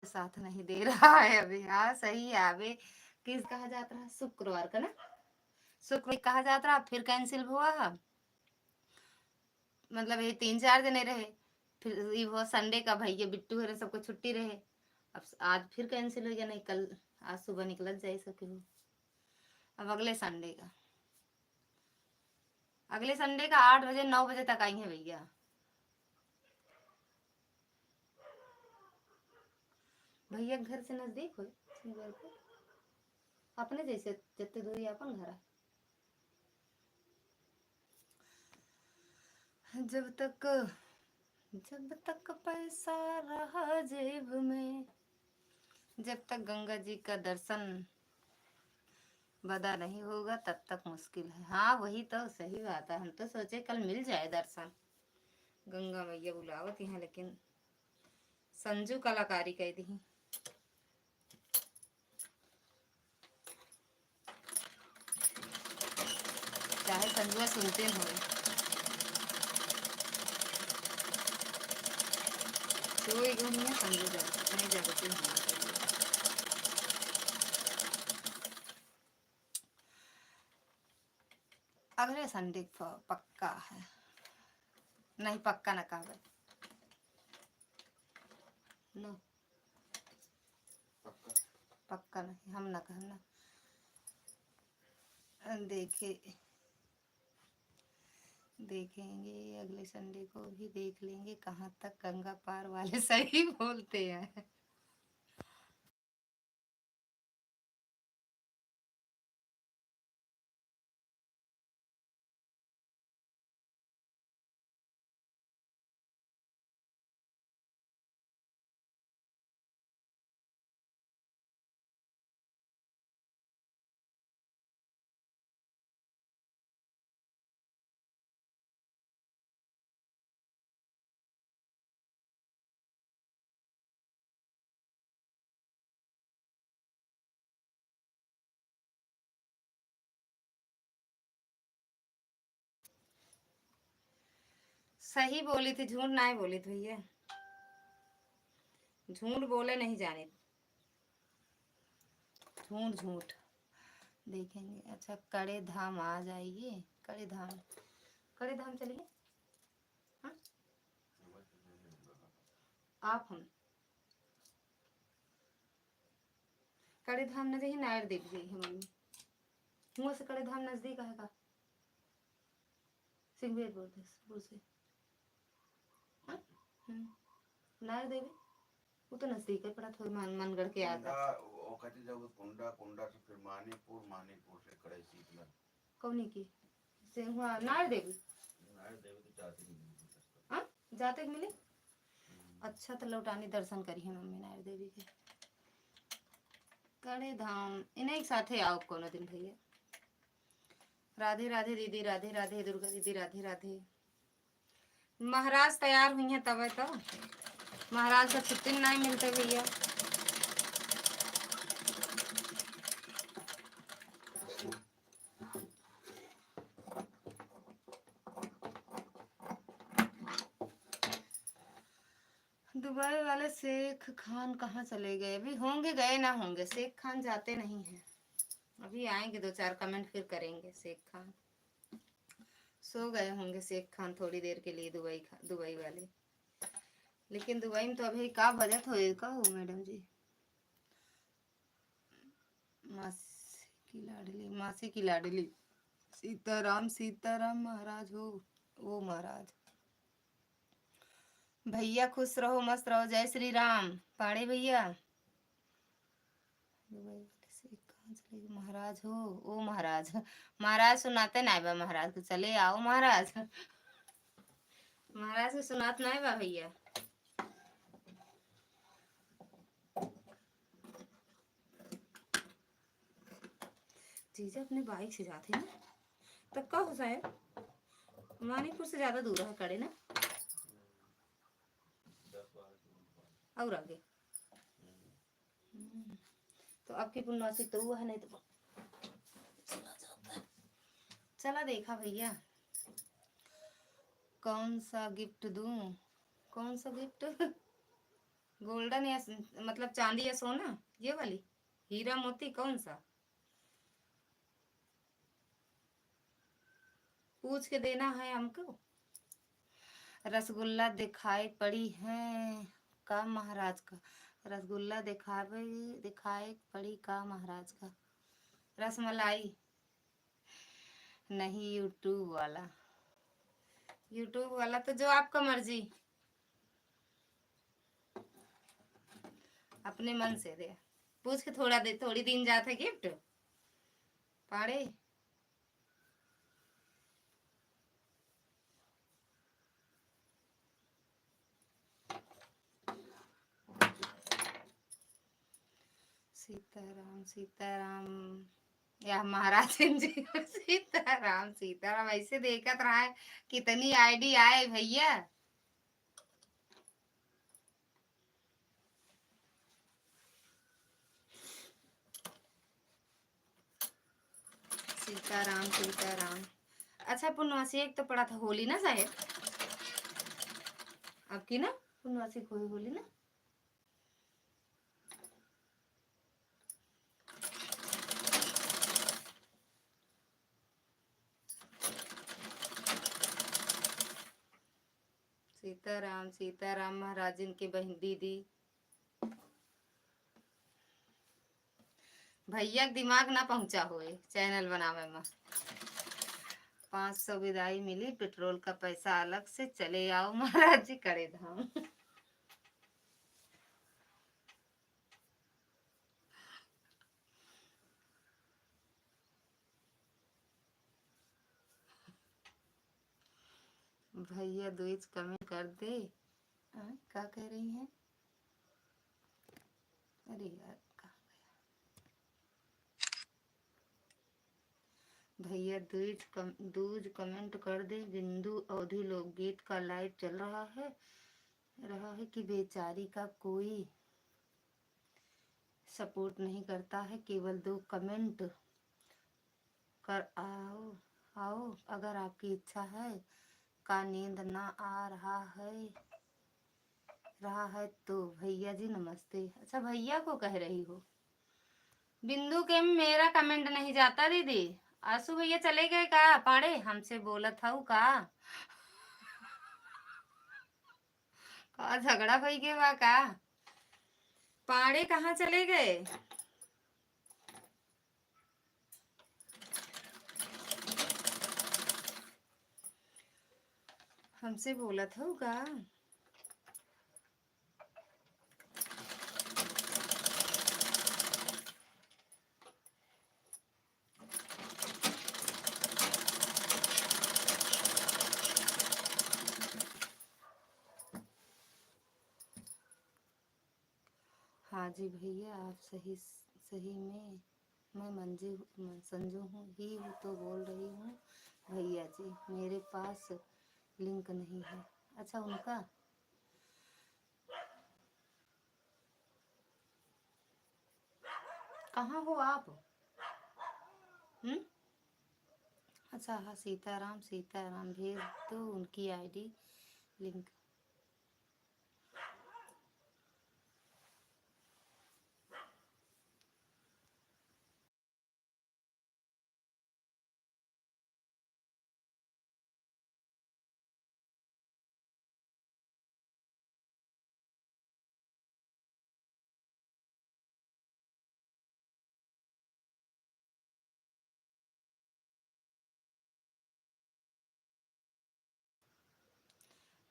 साथ नहीं दे रहा है अभी। हाँ, सही है। अबे किस कहा जात रहा? शुक्रवार का ना? शुक्रवार कहा जात रहा, फिर cancel हुआ है। मतलब, ये तीन चार जने रहे, फिर ई हुआ Sunday का, भैया बिट्टू हरे सबको छुट्टी रहे। अब आज फिर cancel हो गया, नहीं कल, आज सुबह निकलत जाए सके हो। अब अगले Sunday का, अगले Sunday का आठ बजे, नौ बजे तक आई हैं भैया। भैया के घर से नजदीक होई सिंगेरपुर, अपने जैसे जत्ते दूरी अपन घर है। जब तक, जब तक पैसा रहा जेब में, जब तक गंगा जी का दर्शन बदा नहीं होगा, तब तक मुश्किल है। हाँ, वही तो सही बात है। हम तो सोचे कल मिल जाए दर्शन, गंगा मैया बुलावत यहाँ, लेकिन संजू कलाकारी कह दी। चाहे संजुआ सुनते हो, सोई गो नहीं, संजू जग-, नहीं जगते हो। अगले Sunday प-, पक्का है, नहीं पक्का ना कहबे, नो। पक्का? पक्का नहीं, हम ना कहब ना। देखे, देखेंगे, अगले Sunday को भी देख लेंगे कहाँ तक गंगा पार वाले सही बोलते हैं। सही बोली थी, झूठ नाहीं बोली थी भैया, झूठ बोले नहीं जाने, झूठ झूठ। देखेंगे। अच्छा, कड़े धाम आ जाइए, कड़े धाम, कड़े धाम चलिए। हाँ? आप हम कड़े धाम न जाइए, नायर देवी जाइए मम्मी। हुआं से कड़े धाम नजदीक है का? सिंगबेर बोल दे, बोल से। हाँ? हम्म। नायर देवी, वो तो नजदीक है, पड़ा थोड़ी मान-, मनगढ़ के आगे। कुंडा, वो कहते जब कुंडा, कुंडा से फिर मानीपुर, मानीपुर से कड़े सीतला। कौनी की? से हुआ नायर देवी। नायर देवी तो जाते ही मिली। हाँ? जाते ही मिली? हम्म। अच्छा, तो लौटानी दर्शन करी है मम्मी नायर देवी के। कड़े धाम, इन्हीं के साथे आओ कोनो दिन भैया। राधे राधे दीदी, राधे राधे दुर्गा दीदी, राधे राधे। महाराज तैयार हुई हैं तबे तो, महाराज से छुट्टी नहीं मिलते भैया। दुबई वाले शेख खान कहाँ चले गए? अभी होंगे, गए ना होंगे। शेख खान जाते नहीं हैं। अभी आएंगे, दो चार comment फिर करेंगे। शेख खान सो गए होंगे, शेख खान थोड़ी देर के लिए दुबई खा-, दुबई वाले। लेकिन दुबई में तो अभी का बजत होए का हो मैडम जी? मासी की लाडली, मासी की लाडली। सीताराम, सीताराम महाराज हो, ओ महाराज। भैया खुश रहो, मस्त रहो, जय श्री राम। पाड़े भैया। दुबई वाले से कहाँ चले गए? महाराज हो, ओ महाराज। महाराज सुनाते नाय बा महाराज को, चले आओ महाराज। महाराज को सुनात नाय बा भैया। जीजा अपने bike से जाते हैं ना, तब का हो जाए? मानीपुर से ज्यादा दूर है कड़े ना, और आगे। हम्म, तो आपकी पुनवासी तो वो है, नहीं तो चला जाता है। चला देखा भैया, कौन सा gift दूं, कौन सा gift? Golden या स-, मतलब चांदी या सोना, ये वाली हीरा मोती कौन सा? पूछ के देना है हमको। रसगुल्ला दिखाई पड़ी है का महाराज का? रसगुल्ला दिखावे, दिखाई पड़ी का महाराज का? रसमलाई नहीं, YouTube वाला, YouTube वाला तो जो आपका मर्जी, अपने मन से दे। पूछ के थोड़ा दे, थोड़ी दिन जात है gift पाड़े। सीताराम, सीताराम। या महाराज जी, सीताराम, सीताराम। ऐसे देखत रहा है, कितनी ID आए भैया। सीताराम, सीताराम। अच्छा पुनवासी, एक तो पड़ा था होली ना शायद, अब की ना पुनवासी कोई होली ना। सीताराम, सीताराम महाराज इनके बहन दीदी। भैया के दिमाग ना पहुंचा होए channel बनावे में। पाँच सौ विदाई मिली, पेट्रोल का पैसा अलग से, चले आओ महाराज जी कड़े धाम। भैया दुइच कमेंट कर दे। हाँ, का कह रही हैं? अरे यार, कहाँ गया? भैया दुइच कम-, दुइच कमेंट कर दे। बिंदु अवधी लोकगीत का लाइव चल रहा है, रहा है कि बेचारी का कोई सपोर्ट नहीं करता है, केवल दो कमेंट कर आओ, आओ, अगर आपकी इच्छा है। का नींद ना आ रहा है, रहा है तो भैया जी नमस्ते। अच्छा, भैया को कह रही हो। बिंदु के मेरा कमेंट नहीं जाता दीदी। आशु भैया चले गए का पाड़े? हमसे बोलत हऊ का? का झगड़ा भई गए बा का? पाड़े कहाँ चले गए? हमसे बोलत हऊ का? हाँ जी भैया, आप सही, सही में मैं मंजू, संजू हूँ, ही हूँ तो बोल रही हूँ भैया जी, मेरे पास लिंक नहीं है। अच्छा, उनका कहाँ हो आप? हम्म? अच्छा, हाँ, सीताराम, सीताराम भेज दो उनकी आईडी लिंक।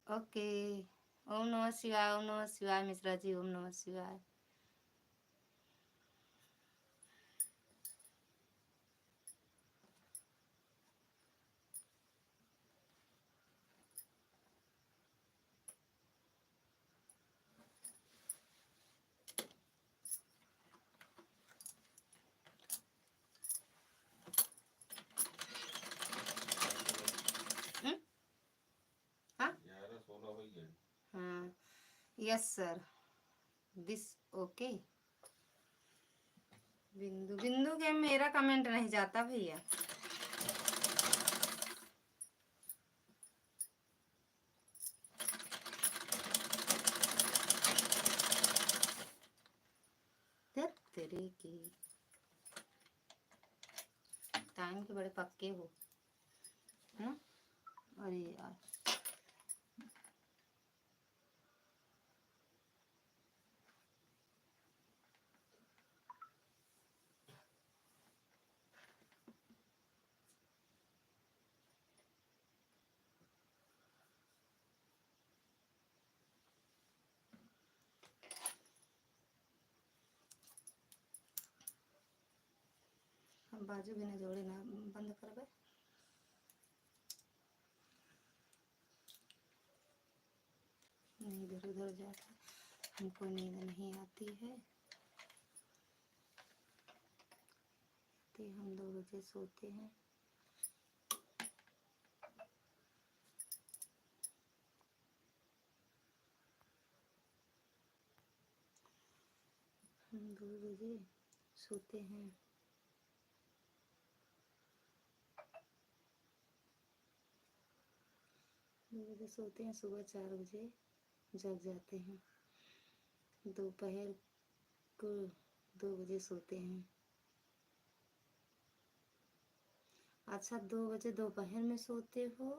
ओके, ओम नमः शिवाय, ओम नमः शिवाय मिश्रा जी, ओम नमः शिवाय। हम्म? हाँ? ग्यारह सोलह हो गए। हाँ, यस सर, दिस ओके। बिंदु, बिंदु के मेरा कमेंट नहीं जाता भैया। तेरे की टाइम के बड़े पक्के हो, है ना? अरे यार, हम बाजू भी ना जोड़े ना बंद करबे। नहीं, इधर उधर जाके हमको नींद नहीं आती है। तो हम दो बजे सोते हैं। हम दो बजे सोते हैं। दो बजे सोते हैं, सुबह चार बजे जग जाते हैं। दोपहर को दो बजे सोते हैं। अच्छा, दो बजे दोपहर में सोते हो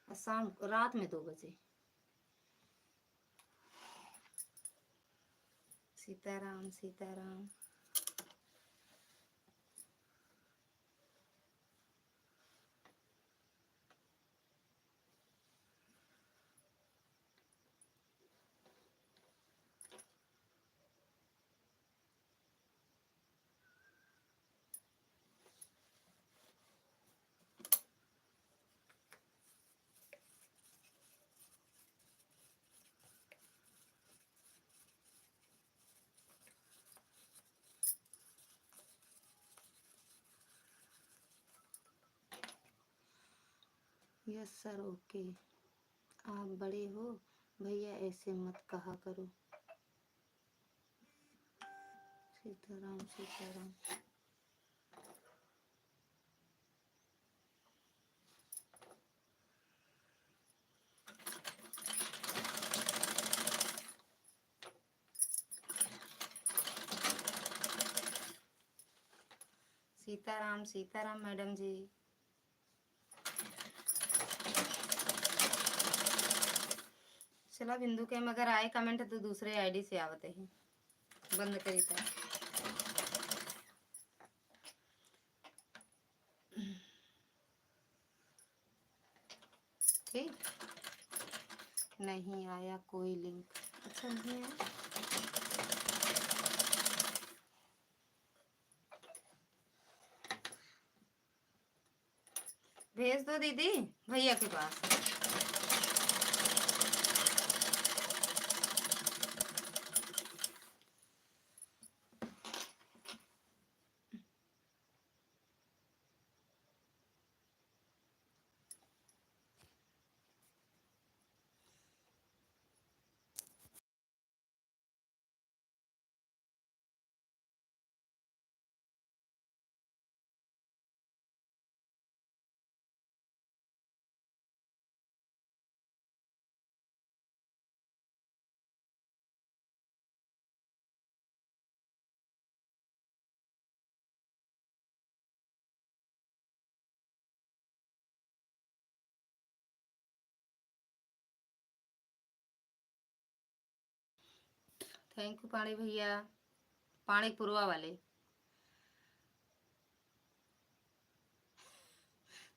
और शाम, रात में दो बजे। Sitaram, Sitaram. Yes sir, okay. आप बड़े हो भैया, ऐसे मत कहा करो। सीताराम, सीताराम। सीताराम, सीताराम मैडम जी। चला बिंदु के मगर आए comment तो दूसरे ID से आवत ही, बंद करी था। ठीक, नहीं आया कोई link। अच्छा, नहीं आया। भेज दो दीदी भैया के पास। Thank you पांडे भैया, पांडे पुरवा वाले।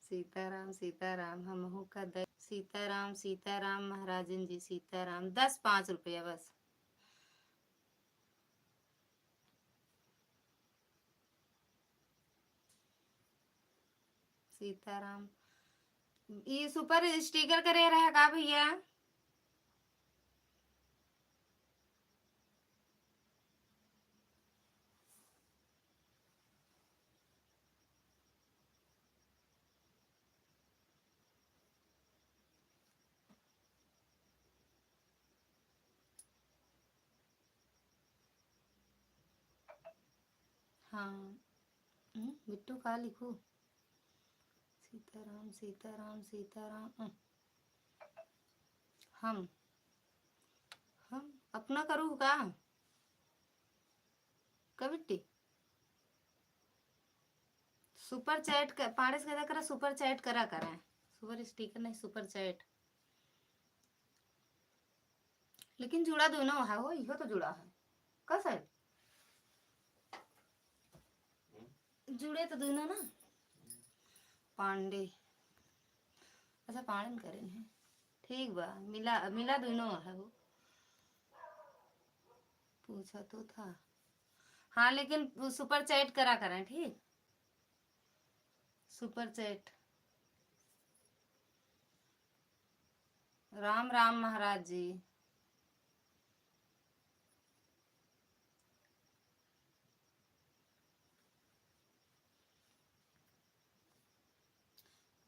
सीताराम, सीताराम, हमहू का द-, सीताराम, सीताराम महाराजन जी, सीताराम। दस पाँच रुपया बस। सीताराम, ये super sticker करे रहा का भैया? हाँ, हम्म, बिट्टू का लिखू? सीताराम, सीताराम, सीताराम, अ। हम, हम अपना करू का? का बिट्टी? Super chat क-, पाड़े से कहता करा, super chat करा करें। Super sticker नहीं, super chat। लेकिन जुड़ा दोनों है हो, इहो तो जुड़ा है। का sir? जुड़े तो दोनों ना। पांडे। अच्छा, पांडे में करें हैं। ठीक बा, मिला, मिला दोनों है वो। पूछा तो था। हाँ, लेकिन super chat करा करें, ठीक? Super chat। राम राम महाराज जी।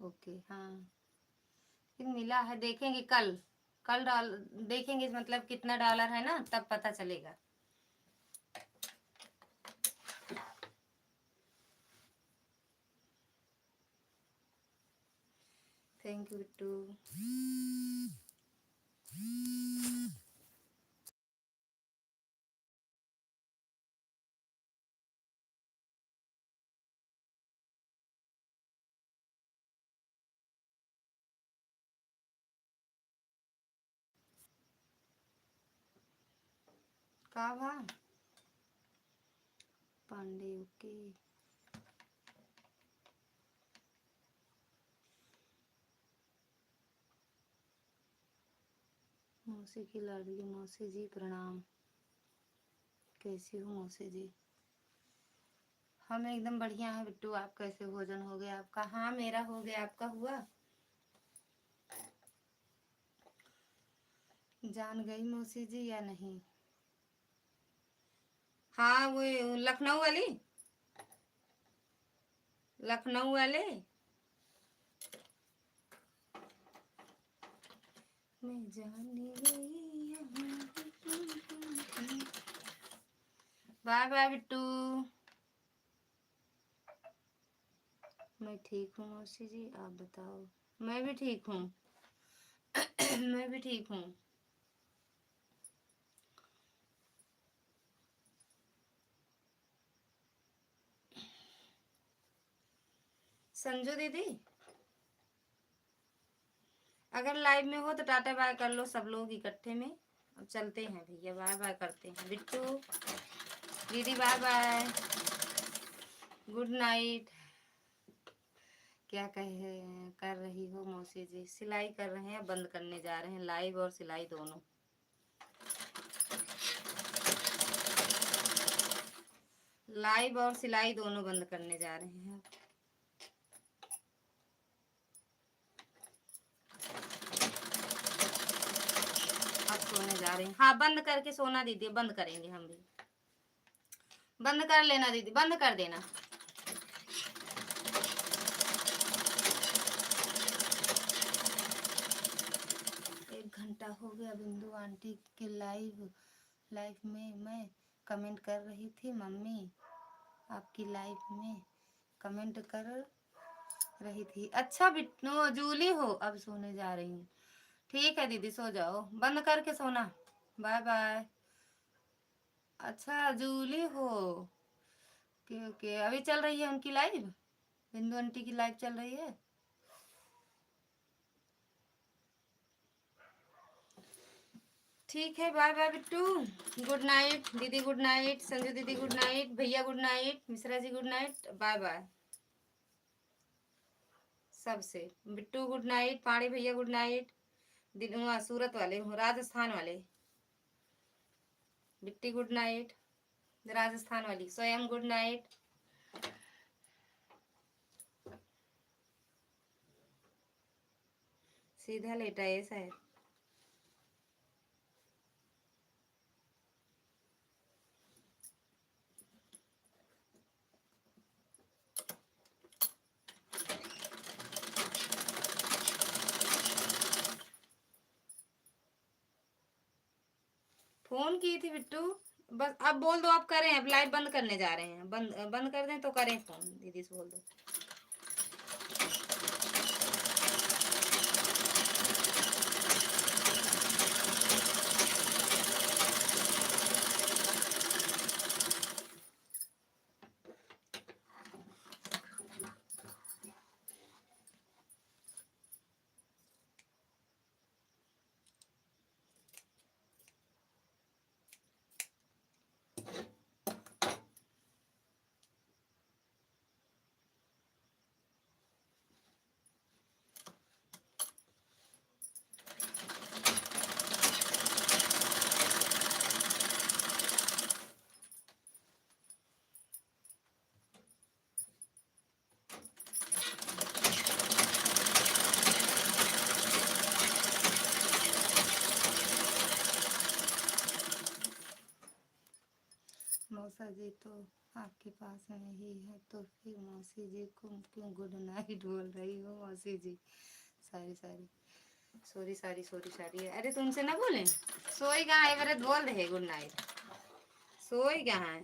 OK, हाँ, लेकिन मिला है, देखेंगे कल, कल डाल, देखेंगे मतलब कितना dollar है ना, तब पता चलेगा। Thank you Bittu. का भा? पांडे, OK। मौसी की लाडली मौसी जी, प्रणाम। कैसी हो मौसी जी? हम एकदम बढ़िया हैं बिट्टू, आप कैसे, भोजन हो गया आपका? हाँ, मेरा हो गया, आपका हुआ? जान गई मौसी जी या नहीं? हाँ, वो लखनऊ वाली, लखनऊ वाले। मैं जान गई यहाँ। Bye bye Bittu. मैं ठीक हूँ मौसी जी, आप बताओ। मैं भी ठीक हूँ। मैं भी ठीक हूँ। संजू दीदी, अगर लाइव में हो तो टाटा बाय कर लो सब लोग इकट्ठे में। अब चलते हैं भैया, बाय बाय करते हैं। बिट्टू दीदी बाय बाय, गुड नाइट। क्या कहे, कर रही हो मौसी जी? सिलाई कर रहे हैं, बंद करने जा रहे हैं, लाइव और सिलाई दोनों। लाइव और सिलाई दोनों बंद करने जा रहे हैं। अब सोने जा रहे हैं। हाँ, बंद करके सोना दीदी, बंद करेंगे हम भी। बंद कर लेना दीदी, बंद कर देना। एक घंटा हो गया बिंदु आंटी के लाइव, लाइव में मैं कमेंट कर रही थी मम्मी, आपकी लाइव में कमेंट कर रही थी। अच्छा बिट्टू, जूली हो, अब सोने जा रही हूँ। ठीक है दीदी, सो जाओ, बंद करके सोना। Bye bye. अच्छा जूली हो, ओके ओके, अभी चल रही है उनकी लाइव, बिंदु आंटी की लाइव चल रही है। ठीक है, bye bye Bittu, good night दीदी, गुड नाइट संजू दीदी, गुड नाइट भैया, good night Mishra ji, good night, bye bye सबसे। बिट्टू गुड नाइट, पाड़े भैया गुड नाइट, दिल-, वहाँ सूरत वाले, राजस्थान वाले। बिट्टी गुड नाइट, राजस्थान वाली। स्वयं गुड नाइट। सीधा लेटा है शायद। फोन की थी बिट्टू, बस अब बोल दो, अब करें, अब लाइव बंद करने जा रहे हैं, बंद, बंद कर दें तो करें फोन, दीदी से बोल दो। मौसा जी तो आपके पास में ही है, तो फिर मौसी जी को क्यों गुड नाइट बोल रही हो मौसी जी? Sorry, sorry, sorry, sorry, sorry, sorry. अरे, तुमसे ना बोले, सोई गा है, मेरे बोल रहे गुड नाइट। सोई गा है।